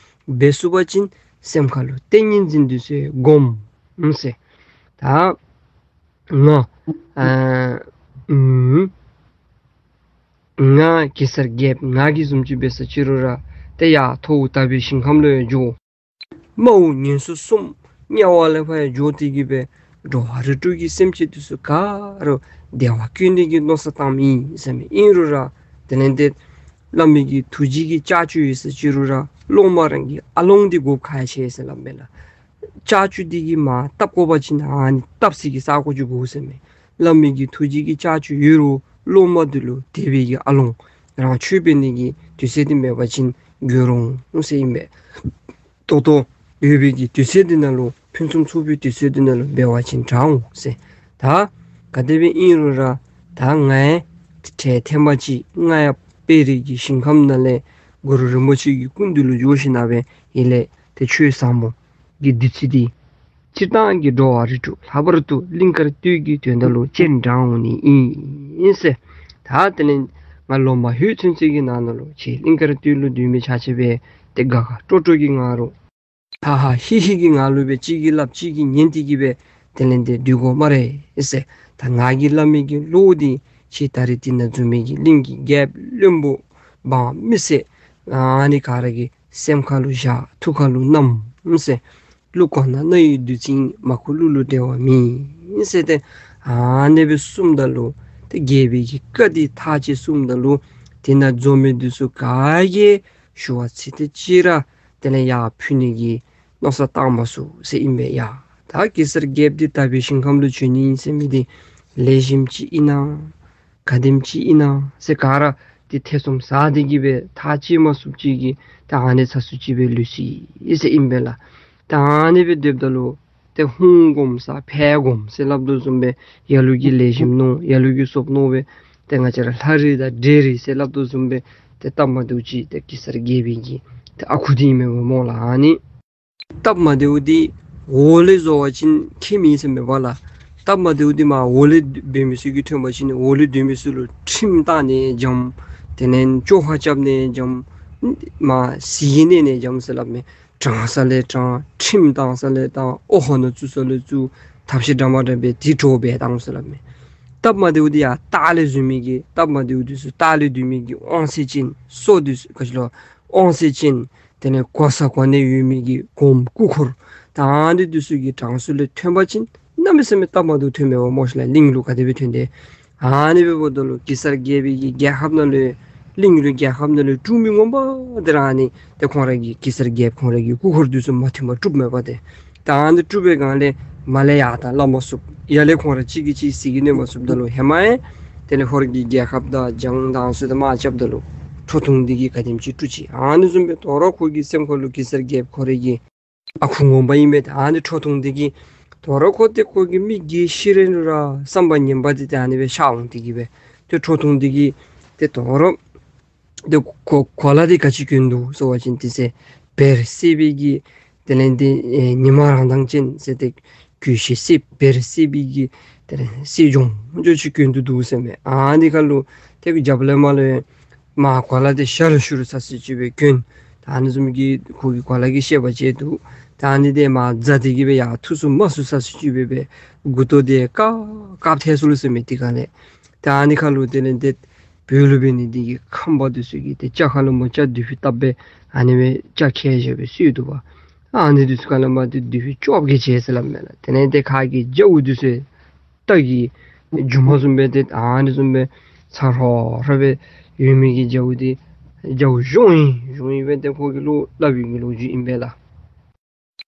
འབད་ཚུགས་པ་ཅིན་སེམས་ཁ་ལུ་ཏིང་ངེ་འཛིན་འདི་ཚུ་སྒོམ་ཟེར། ད་ང་ཨ་ཨུམ་ང་གེ་སར་རྒྱལཔོ་ང་གིས་བཟུམ་ཅིག་འབད་ཟེར་ཅི་རུང་ར་ཏེ་ཡར་ཐོག་དར་བའི་ཞིང་ཁམས་ལུ་ཡང་འགྱོ། མ་འོངས་ངན་སོང་གསུམ་དམྱལ་བ་ལས་ཕར་ཡང་འགྱོ་སྟེ་གི་སྦེ་འགྲོ་བ་རིགས་དྲུག་གི་སེམས་ཅན་འདི་ཚུ་ག་ར་བདེ་བ་བཀོད་ནི་གི་མནོ་བསམ་བཏངམ་ཨིན་ཟེར་མས། ཨིན་རུང་ར་དེ་ལས་ཏེ་བླ་མའི་གི་ཐུགས་རྗེ་གི་ལྕགས་ཀྱུ་ཡོད་ཟེར་ཅི་རུང་ར་སློབ་མ་རང་གི་ཨ་ལོང་འདི་དགོཔ་ཁག་ཆེ་ཟེར་སླབ་མས་ལགས། ལྕགས་ཀྱུ་འདི་གིས་མར་བཏབ་དགོ་པ་ཅིན་ཨ་ནི་བཏབ་ས་གི་ས་གོ་ཅིག་དགོ་ཟེར་མས། བླ་མའི་གི་ཐུགས་རྗེ་གི་ལྕགས་ཀྱུ་ཡོད་རུང་སློབ་མ་འདི་ལུ་དད་པའི་གི་ཨ་ལོང་རང་ཆོས་འབད་ནི་གི་དུས་ཚོད་འདི་མེད་པ་ཅིན་འགྱོ་རུང་ཟེར་ཨིན་པས། ད་ལྟོ་ཡོད་པའི་གི་དུས་ཚོད་འདི་ནང་ལུ་ཕུན་སུམ་ཚོགས་པའི་དུས་ཚོད་འདི་ནང་ལུ་འབད་བ་ཅིན་དྲག་འོང་ཟེར། ད་ག་དེ་སྦེ་ཨིན་རུང་ར་ད་ང་ཡང་ཏེ་ཐེངས་མ་ཅིག་ང་ཡང་དཔལ་རི་གི་ཞིང་ཁམས་ནང་ལས་གུ་རུ་རིན་པོ་ཆེ་གི་སྐུ་མདུན་ལུ་འགྱོ་ཞིནམ་ལས་ཡིད་ལས་ཏེ་ཆོས་ཟབ་མོ་གི་བདུད་རྩི་འདི་སྤྱིར་བཏང་གི་འགྲོ་བ་རིགས་དྲུག་ལྷག་པར་དུ་གླིང་དཀར་སྟོད་ཀྱི་དོན་དག་ལུ་སྤྱན་དྲངས་འོང་ནི་ཨིན་ཟེར། ད་དེ་ལས་ང་ལོ་མ་ལྷོད་ཚུན་ཚོད་ཀྱི་ནང་ན་ལུ་ཁྱེད་གླིང་དཀར་སྟོད་ལུ་སྡོད་མི་ཆ་ཁྱབ་སྦེ་ཏེ་དགའ་དགའ་སྤྲོ་སྤྲོ་གི་ངང་ལུ་ཧ་ཧ་ཧི་ཧི་གི་ངང་ལུ་སྦེ་གཅིག་གིས་སླབ་གཅིག་གིས་ཉན་ཏེ་གི་སྦེ་དེ་ལས་ཏེ་སྡོད་དགོ་སྨ་རེ་ཟེར། ད་ང་གིས་སླབ་མི་གི་བློ་འདི་ཁྱེད་ད་རེས་འདི་ནང་འཛོམས་མི་གི་གླིང་གི་རྒྱལཔོ་བློན་པོ་འབངས་མི་སེར་ཨ་ནི་ག་ར་གི་སེམས་ཁ་ལུ་བཞག། ཐུགས་ཁ་ལུ་བསྣམས་ཟེར། ཀླུ་གོ་ན་རྣ་ཡི་བདུད་རྩི། མ་ཁུག་གླུ་ལུ་འགྲེལ་བ་མེད་ཟེར་ཏེ་ཨ་ནི་སྦེ་གསུངམ་ད་ལུ་ཏེ་རྒྱལ་པོའི་གི་བཀའ་འདི་མཐའ་ཅིག་གསུངམ་ད་ལུ་དེ་ནང་འཛོམས་མི་འདི་ཚུ་ག་གིས་ཞུ་བ་ཚིག་དེ་ཅིག་ར་དེ་ལས་ཡར་ཕུལ་ནི་གི་མནོ་བསམ་བཏང་མ་ཚུགས་ཟེར་ཨིན་པས་ཡ། ད་གེ་སར་རྒྱལཔོ་འདི་དག་པའི་ཞིང་ཁམས་ལུ་བྱོན་ནི་ཨིན་ཟེར་མི་འདི་ལེགས་ཤོམ་ཅིག་ཨིན་ན་ག་དེམ་ཅིག་ཨིན་ན་ཟེར་ག་ར་ཏེ་ཐེ་ཚོམ་ཟ་སྟེ་གི་སྦེ་ཐག་བཅད་མ་ཚུགསཔ་ཅིག་གི་ད་ཨ་ནི་ཚ་སུ་ཅིག་སྦེ་ལུས་སོ་ཡི་ཟེར་ཨིན་པས་ལགས། ད་ཨ་ནི་སྦེ་སྡོདཔ་ད་ལུ་ཏེ་ཧཱུྃ་སྒོམ་ས་ཕཊ་སྒོམ་ཟེར་སླབ་དོ་བཟུམ་སྦེ་ལ་ལུ་གིས་ལེགས་ཤོམ་མནོ་ལ་ལུ་གིས་སོབ་མནོ་སྦེ་ ཏེ་ང་བཅས་ར་ལྷ་རིགས་དང་འདྲེ་རིགས་ཟེར་སླབ་དོ་བཟུམ་སྦེ་ཏེ་སྟབས་མ་བདེཝ་ཅིག་ཏེ་གེ་སར་རྒྱལ་པོའི་གི་ཏེ་ཨ་ཁུ་འདི་ཨིན་མས་པ་སྨོ་ལགས། ཨ་ནི་སྟབས་མ་བདེཝ་འདི་འོག་ལས་བཟོ་བ་ཅིན་ཁྱད་མེད་ཟེར་མས་པ་ལགས། སྟབས་མ་བདེཝ་འདི་མར་འོག་ལས་འབད་མི་ཚུ་གིས་ཐོན་པ་ཅིན་འོག་ལས་སྡོད་མི་ཚུ་ལུ་ཁྲིམས་བཏང་ནི་འཇམ། དེ་ལས་བཅོ་ཁ་རྐྱབ་ནི་འཇམ། མར་ཟིལ་གྱིས་གནོན་ནི་འཇམ་ཟེར་སླབ་མས། དྲང་ས་ལས་དྲང་། ཁྲིམས་བཏང་ས་ལས་བཏང་། ཨོ་ཧོ་ནང་བཙུགས་ས་ལས་བཙུགས། ཐབས་ཤེས་འདྲ་མ་འདྲཝ་འབད་དེ་འདྲཝ་འབད་བཏང་ཟེར་སླབ་མས། སྟབས་མ་བདེཝ་འདི་ཡར་ལྟག་ལས་བཟོ་མི་གི་སྟབས་མ་བདེཝ་འདི་ཚུ་ལྟག་ལས་སྡོད་མི་གི་དབང་ཚད་ཅན་སོ་འདི་ཚུ་ག་ཅི་ལོ་དབང་ཚད་ཅན། དེ་ལས་གོ་ས་གོ་གནས་ཡོད་མི་གི་གོངམ་སྐུ་འཁོར་ད་ཨ་ནི་འདི་ཚུ་གི་གྲངས་སུ་ལས་ཐོན་པ་ཅིན་གནམ་མེད་ས་མེད་སྟབས་མ་བདེཝ་ཐོན་མས་པ་སྨོ་ཤིག་ལགས། གླིང་ལུ་ག་དེ་སྦེ་ཐོན་ཏེ། ཨ་ནི་སྦེ་འབདཝ་ད་ལུ་གེ་སར་རྒྱལ་པོའི་གི་རྒྱལ་ཁབ་ནང་ལུ་གླིང་རུ་རྒྱལ་ཁབ་ནང་ལུ་དཀྲུགས་མི་ངོ་མ་འདི་ར་ཨ་ནི་ཏེ་ཁོང་ར་གི་གེ་སར་རྒྱལཔོ་ཁོང་ར་གི་སྐུ་འཁོར་འདི་ཚུ་མ་མཐུན་པར་དཀྲུགསཔ་མས་པ་ཏེ། ད་ཨ་ནི་དཀྲུགས་པའི་སྒང་ལས་མར་ལས་ཡར་ད་སླབ་མ་ཚུགས། ཡར་ལས་ཁོང་ར་གཅིག་གིས་གཅིག་ཟིལ་གྱིས་གནོན་མ་ཚུགསཔ་ད་ལུ་ཧེ་མ་ཡང་དེ་ལས་ཧོར་གྱི་རྒྱལ་ཁབ་དང་འཇང་དང་ཚུ་དང་དམག་རྐྱབ་ད་ལུ་ཁྲོ་ཐུང་འདི་གིས་ག་དེམ་ཅིག་དཀྲུགས་ཅི། ཨ་ནི་བཟུམ་སྦེ་དོ་རུང་ཁོ་གི་སེམས་ཁ་ལུ་གེ་སར་རྒྱལཔོ་ཁོ་རའི་གི་ཨ་ཁུ་ངོ་མ་ཨིན་མས། ཨ་ནི་ཁྲོ་ཐུང་འདི་གིས་དོ་རུང་ཁོ་ཏེ་ཁོ་གི་མི་རྒས་ཤི་རན་རུང་ར་བསམ་པ་ངན་པ་འདི་ཏེ་ཨ་ནི་སྦེ་ཤར་འོང་སྟེ་གི་སྦེ་ཏེ་ཁྲོ་ཐུང་འདི་གིས་ཏེ་དོ་རུང་ཏེ་གོ་གོ་ལ་འདི་ག་ཅི་གྱོན་འདུག་ཟེར་བ་ཅིན་ཏེ་ཟེར་བེར་སེར་པོའི་གི་དེ་ལས་ཏེ་ཨེ་ཉི་མ་རང་མདངས་ཅན་ཟེར་ཏེ་གོས་ཆེན་སེར་བེར་སེར་པོའི་གི་དེ་ལས་སེར་ལྗོང་ལྗོང་ཅིག་གྱོན་དོ་འདུག་ཟེར་མས། ཨ་ནི་ཁ་ལུ་ཏེ་གི་རྒྱབ་ལས་མར་ལུ་མར་གོ་ལ་འདི་ཞར་ལུ་ཤུར་ས་སི་ཅིག་སྦེ་གྱོན། ད་ཨ་ནི་བཟུམ་གྱི་ཁོ་གི་གོ་ལ་གི་ཤེས་པ་ཅིག་འདུག། ད་ཨ་ནི་འདི་མར་འཛག་སྟེ་གི་སྦེ་ཡར་ཐུགས་སུ་མ་ཚུད་ས་སི་ཅིག་སྦེ་སྦེ་མགུ་ཏོ་འདི་དཀར་དཀརཔོ་ཐལ་སོ་ལོ་ཟེར་མས་དེ་ཁ་ལས། ད་ཨ་ནི་ཁ་ལུ་དེ་ལས་ཏེ་བོད་ལུ་འབད་ནི་འདི་གིས་ཁམས་པ་འདི་ཚུ་གིས་ཏེ་སྐྱ་ཁ་ལུ་མོ་སྐྱ་མདུད་པ་བཏབ་སྦེ་ཨ་ནི་སྦེ་སྐྱ་ཁལ་བཞག་སྦེ་གསོལ་འདུག་པ། ཨ་ནི་འདི་ཚུ་ཁ་ལས་མར་ཏེ་མདུད་པ་བཅོ་བརྒྱད་བྱས་ཟེར་སླབ་མས་ལགས། དེ་ལས་ཏེ་ཁ་གི་རྒྱ་བོ་འདི་ཚུ་རྟ་གི་མཇུག་མ་བཟུམ་སྦེ་ཏེ་ཨ་ནི་བཟུམ་སྦེ་ཚ་ཧྲོ་ཧྲོ་སྦེ་ཡོད་མི་གི་རྒྱ་བོ་འདི་རྒྱ་བོ་གཞོང་ཨིན་གཞོང་ཨིན་སྦེ་ཏེ་ཁོ་གིས་ལོག་སླབ་པའི་གི་ལོ་རྒྱུས་ཨིན་པས་ལགས།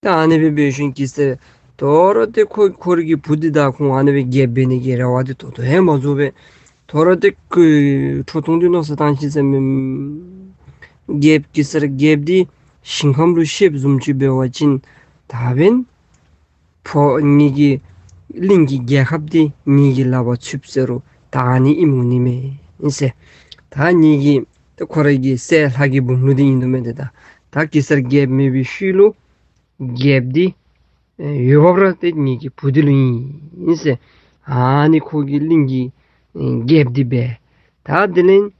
ད་ཨ་ནི་སྦེ་འབད་ཞིནམ་གེ་སར་དོ་རུང་ཏེ་ཁོ་ཁོ་རའི་གི་བུ་འདི་དང་ཁོང་ཨ་ནི་སྦེ་རྒྱལཔོ་འབད་ནི་གི་རེ་བ་འདི་ད་ལྟོ་ཡང་མ་རྫོགས་པས། དོ་རུང་ཏེ་ཁོ་ཁྲོ་ཐུང་འདི་མནོ་བསམ་བཏང་ཅི་ཟེར་མས། རྒྱལཔོ་གེ་སར་རྒྱལཔོ་འདི་ཞིང་ཁམས་ལུ་གཤེགསཔ་བཟུམ་ཅིག་འབད་བ་ཅིན་ད་འབདན་ཕོ་ངེ་གི་གླིང་གི་རྒྱལ་ཁབ་འདི་ངེ་གི་ལག་པར་ཚུདཔ་ཟེར་རུང་ད་ཨ་ནི་ཨིནམ་འོང་ནི་མས་ཨིན་ཟེར། ད་ངེ་གི་ད་ཁོ་རའི་གི་སྲས་ལྷ་གི་བུམོ་ལུ་འདི་ཨིན་དོ་མས་ཏེ། ད་ད་གེ་སར་རྒྱལཔོ་མེད་པའི་ཤུལ་ལུ་རྒྱལཔོ་འདི་ཨེ་འོས་འབབ་ར་ཏེ་ངེ་གི་བུ་འདི་ལུ་ཨིན་ཨིན་ཟེར། ཨ་ནི་ཁོ་གིས་གླིང་གི་ཨེ་རྒྱལཔོ་འདི་འབད། ད་དེ་ལས་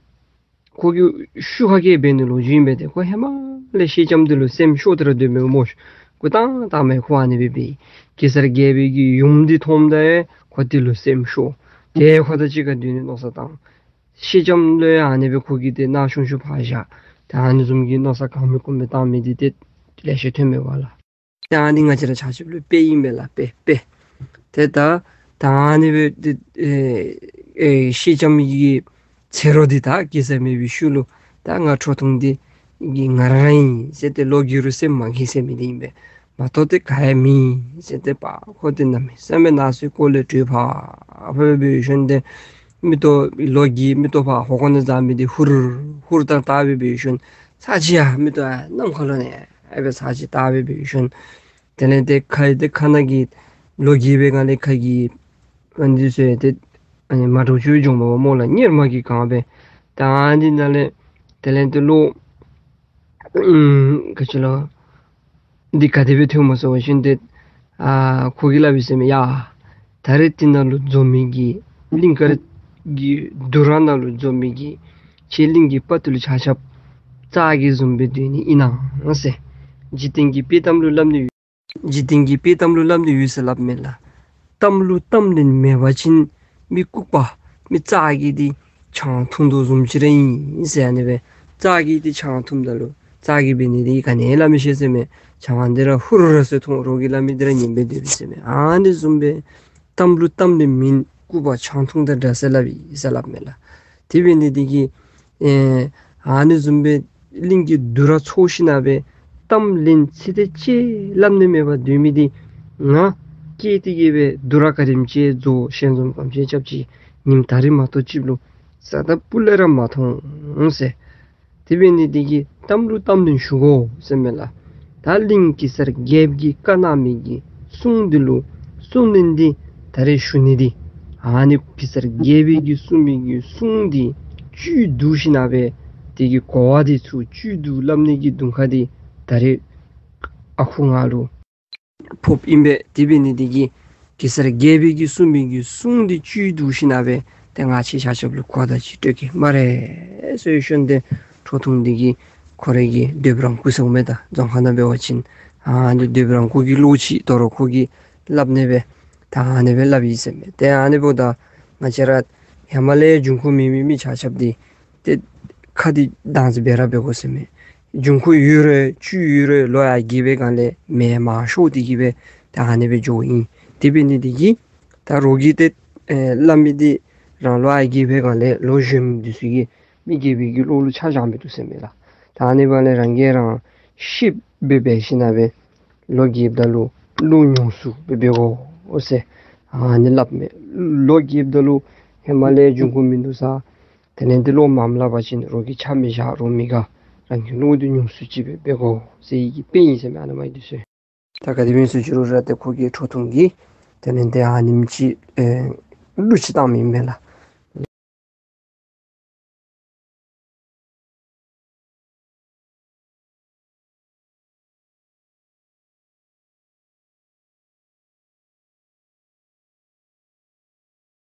ཁོ་གི་ཤུགས་ཁ་གིས་འབད་ནི་ལོ་རྒྱུས་ཨིན་པས་ཏེ། ཁོ་ཧེ་མ་ལས་སེང་ལྕམ་འདི་ལུ་སེམས་ཤོར་ཏེ་ར་སྡོད་མི་སྨོ་ཤིག། འགོ་དང་དང་པ་ཁོ་ཨ་ནི་སྦེ་འབད། གེ་སར་རྒྱལ་པོའི་གི་ཡུམ་འདི་མཐོངམ་ད་ཁོ་འདི་ལུ་སེམས་ཤོར། ཏེ་ཁོ་དང་གཅིག་ཁར་སྡོད་ནི་མནོ་བསམ་བཏང་། སེང་ལྕམ་ལུ་ཡང་ཨ་ནི་སྦེ་ཁོ་གིས་ཏེ་མནར་གཅུང་ཤུལ་ཕར་བཞག། ད་ཨ་ནི་བཟུམ་གྱི་མནོ་བསམ་གང་མེད་ཀུ་མེད་བཏང་མི་འདི་ཏེ་ལེ་ཤ་ཐོན་མས་པ་ལགས། ད་ཨ་ནི་ང་བཅས་ར་ཆ་ཁྱབ་ལུ་དཔེ་ཨིན་པས་ལགས། དཔེ་དཔེ། ཏེ་ད་ད་ཨ་ནི་སྦེ་ཏེ་ཨེ་ཨེ་སེང་ལྕམ་གྱི་ཚེ་རོགས་འདི་ད་གེ་སར་མེད་པའི་ཤུལ་ལུ་ད་ང་ཁྲོ་ཐུང་འདི་གི་ང་ར་ར་ཨིན་ཟེར་ཏེ་ལོག་འགྱོ་རུང་སེམས་མ་དགའ་ཟེར་མི་འདི་ཨིན་པས། མ་གཏོགས་ཏེ་ག་ཡང་མེད་ཟེར་ཏེ་པ་ཁོ་འདི་གནམ་མེད་ས་མེད་མནར་སོའི་སྒོ་ལས་བྲོས་ཕར་ཕར་འབད་ཞིནམ་ཏེ་མིག་ཏོ་ལོག་གི་མིག་ཏོ་ཕར་ཧོ་ཁོ་ནང་འཛག་མི་འདི་ཧུར་ཧུར་བལྟ་བལྟ་སྦེ་འབད་ཞིནམ་ཚར་གཅིག་ཡར་མིག་ཏོ་ཡར་གནམ་ཁ་ལུ་ནི་ཨ་སྦེ་ཚར་གཅིག་བལྟ་སྦེ་འབད་ཞིནམ་དེ་ལས་ཏེ་ཁ་ཏེ་ཁ་ནང་གི་ལོག་གི་སྦེ་གང་ལས་ཁ་གི་ཨ་ནི་ཚུ་ཏེ་ཨ་ནི་མ་འདྲཝ་ཅིག་འགྱོཝ་མས་པ་སྨོ་ལགས། གཉེར་མ་གིས་གང་སྦེ་ད་ཨ་ནི་ནང་ལས་དེ་ལས་ཏེ་ལོག་ཨུམ་ག་ཅི་ལོ། འདི་ག་དེ་སྦེ་ཐོནམ་སྨོ་ཟེར་བ་ཅིན་ཏེ་ཨ་ཁོ་གིས་སླབ་ཡི་ཟེར་མས། ཡ་ད་རེས་འདི་ནང་ལུ་འཛོམས་མི་གི་གླིང་དཀར་གྱི་འདུ་ར་ནང་ལུ་འཛོམས་མི་གི་ཁྱེད་གླིང་གི་དཔའ་བརྟུལ་ཆ་ཁྱབ་རྩྭ་གི་བཟུམ་སྦེ་སྡོད་ནི་ཨིན་ན་ཟེར། འཇིག་རྟེན་གྱི་དཔེ་གཏམ་ལུ་སླབ་ནི་ཡོད། འཇིག་རྟེན་གྱི་དཔེ་གཏམ་ལུ་སླབ་ནི་ཡོད་ཟེར་སླབ་མས་ལགས། གཏམ་ལུ་གཏམ་ལན་མེད་པ་ཅིན་མི་ལྐུགས་པ་མི་རྩྭ་གི་འདི་ཆང་འཐུང་དོ་བཟུམ་ཅིག་ར་ཨིན་ཟེར། ཨ་ནི་སྦེ་རྩྭ་གི་འདི་ཆང་འཐུངམ་ད་ལུ་རྩྭ་གིས་འབད་ནི་འདི་ག་ནི་ཡང་སླབ་མི་ཤེས་ཟེར་མས། ཆང་འདི་ར་ཧུར་ཧུར་ཟེར་འཐུང་། རོགས་ཀྱིས་སླབ་མི་འདི་ར་ཉན་སྦེ་སྡོད་ཟེར་མས། ཨ་ནི་བཟུམ་སྦེ་གཏམ་ལུ་གཏམ་ལན་མེད་ལྐུགས་པ་ཆང་འཐུང་དང་འདྲ་ཟེར་སླབ་ཨིན་ཟེར་སླབ་མས་ལགས། དེ་འབད་ནི་འདི་གིས་ཨེ་ཨ་ནི་བཟུམ་སྦེ་གླིང་གི་འདུ་ར་ཚོགས་ཞིནམ་སྦེ་གཏམ་ལན་ཚིག་དེ་ཅིག་སླབ་ནི་མེད་པར་སྡོད་མི་འདི་ང་སྐྱེས་ཏེ་གི་སྦེ་འདུ་ར་ག་དེམ་ཅིག་རྫོགས་ཞལ་འཛོམས་ག་དེམ་ཅིག་རྐྱབ་ཅི་ཉིནམ་ད་རིས་མ་གཏོགས་ཅིག་ལུ་ས་ད་སྤུ་ལས་ར་མ་མཐོང་ཟེར། དེ་འབད་ནི་འདི་གིས་གཏམ་ལུ་གཏམ་ལན་ཞུ་དགོ་ཟེར་མས་ལགས། ད་གླིང་གེ་སར་རྒྱལཔོ་གིས་བཀའ་གནང་མི་གི་གསུང་འདི་ལུ་གསུང་ལན་འདི་ད་རེས་ཞུ་ནི་འདི་ ཨ་ནི་གེ་སར་རྒྱལ་པོའི་གི་གསུངས་མི་གི་གསུང་འདི་བཅུད་བསྡུ་ཞིནམ་ལས་དེ་གི་གོ་བ་འདི་ཚུ་བཅུད་བསྡུ་སླབ་ནི་གི་གདོང་ཁ་འདི་ད་རེས་ཨ་ཁུ་ང་ལུ་ཕོགཔ་ཨིན་པས། དེ་འབད་ནི་འདི་གིས་གེ་སར་རྒྱལ་པོའི་གི་གསུངས་མི་གི་གསུང་འདི་བཅུད་བསྡུ་ཞིནམ་ལས་ཏེ་ང་བཅས་ཆ་ཁྱབ་ལུ་གོ་བརྡ་ཅིག་སྤྲོད་གེ་སྨ་རེ་ཟེར་ཞུ་ནི། ཏེ་ཁྲོ་ཐུང་འདི་གིས་ཁོ་རའི་གི་སྡོདཔ་རང་ཁུག་ཟེརཝ་མས། ད་རྫོང་ཁ་ནང་འབད་བ་ཅིན་ཨ་ནི་སྡོདཔ་རང་ཁུག་གི་ལོ་ཅིག་དོ་རུང་ཁོ་གིས་སླབ་ནི་སྦེ་ད་ཨ་ནི་སྦེ་སླབ་ཡི་ཟེར་མས། ཏེ་ཨ་ནི་འབདཝ་ད་ང་བཅས་ར་ཧེ་མ་ལས་འབྱུང་ཁུངས་མེད་མི་མི་ཆ་ཁྱབ་འདི་ཏེ་ཁ་འདི་དྭངས་སི་སྦེ་ར་འབད་དགོ་ཟེར་མས། འབྱུང་ཁུངས་ཡོད་རུང་བཅུད་ཡོད་རུང་ལོ་ཡར་རྒས་པའི་སྒང་ལས་མེ་མར་ཤོར་ཏེ་གི་སྦེ་ད་ཨ་ནི་སྦེ་འགྱོཝ་ཨིན། དེ་འབད་ནི་འདི་གིས་ད་རོགས་ཀྱིས་ཏེ་ཨེ་སླབ་མི་འདི་རང་ལོ་ཡར་རྒས་པའི་སྒང་ལས་ལོ་གཞོནམ་འདི་ཚུ་གིས་མི་རྒས་པའི་གི་བློ་ལུ་ཆ་བཞག་མི་བཏུབ་ཟེར་མས་ལགས། ད་ཨ་ནི་འབདཝ་ལས་རང་གིས་རང་ཤེསཔ་སྦེ་འབད་ཞིནམ་ལས་ལོ་རྒསཔ་ད་ལུ་བློ་ཉུང་སུ་སྦེ་འབད་དགོ་ཟེར་ཨ་ནི་སླབ་མས། ལོ་རྒསཔ་ད་ལུ་ཧེ་མ་ལས་འབྱུང་ཁུངས་མིན་འདུག་ས། དེ་ལས་འདི་བློ་མངམ་སླབ་པ་ཅིན་རོགས་ཀྱིས་ཆ་མི་བཞག་རུང་མི་དགའ། རང་གི་བློ་འདི་ཉུང་སུ་ཅིག་སྦེ་འབད་དགོ་ཟེར་བའི་གི་དཔེ་ཨིན་ཟེར་མས། ཨ་ནི་མ་ཡིག་འདི་ཚུ། ད་ག་དེ་སྦེ་ཟེར་ཞུ་རུང་ར་ཏེ་ཁོ་གིས་ཁྲོ་ཐུང་གིས་དེ་ལས་འདི་ཨ་ནེམ་ཅིག་ཨེ་གླུ་ཅིག་བཏང་མི་མས་ལགས།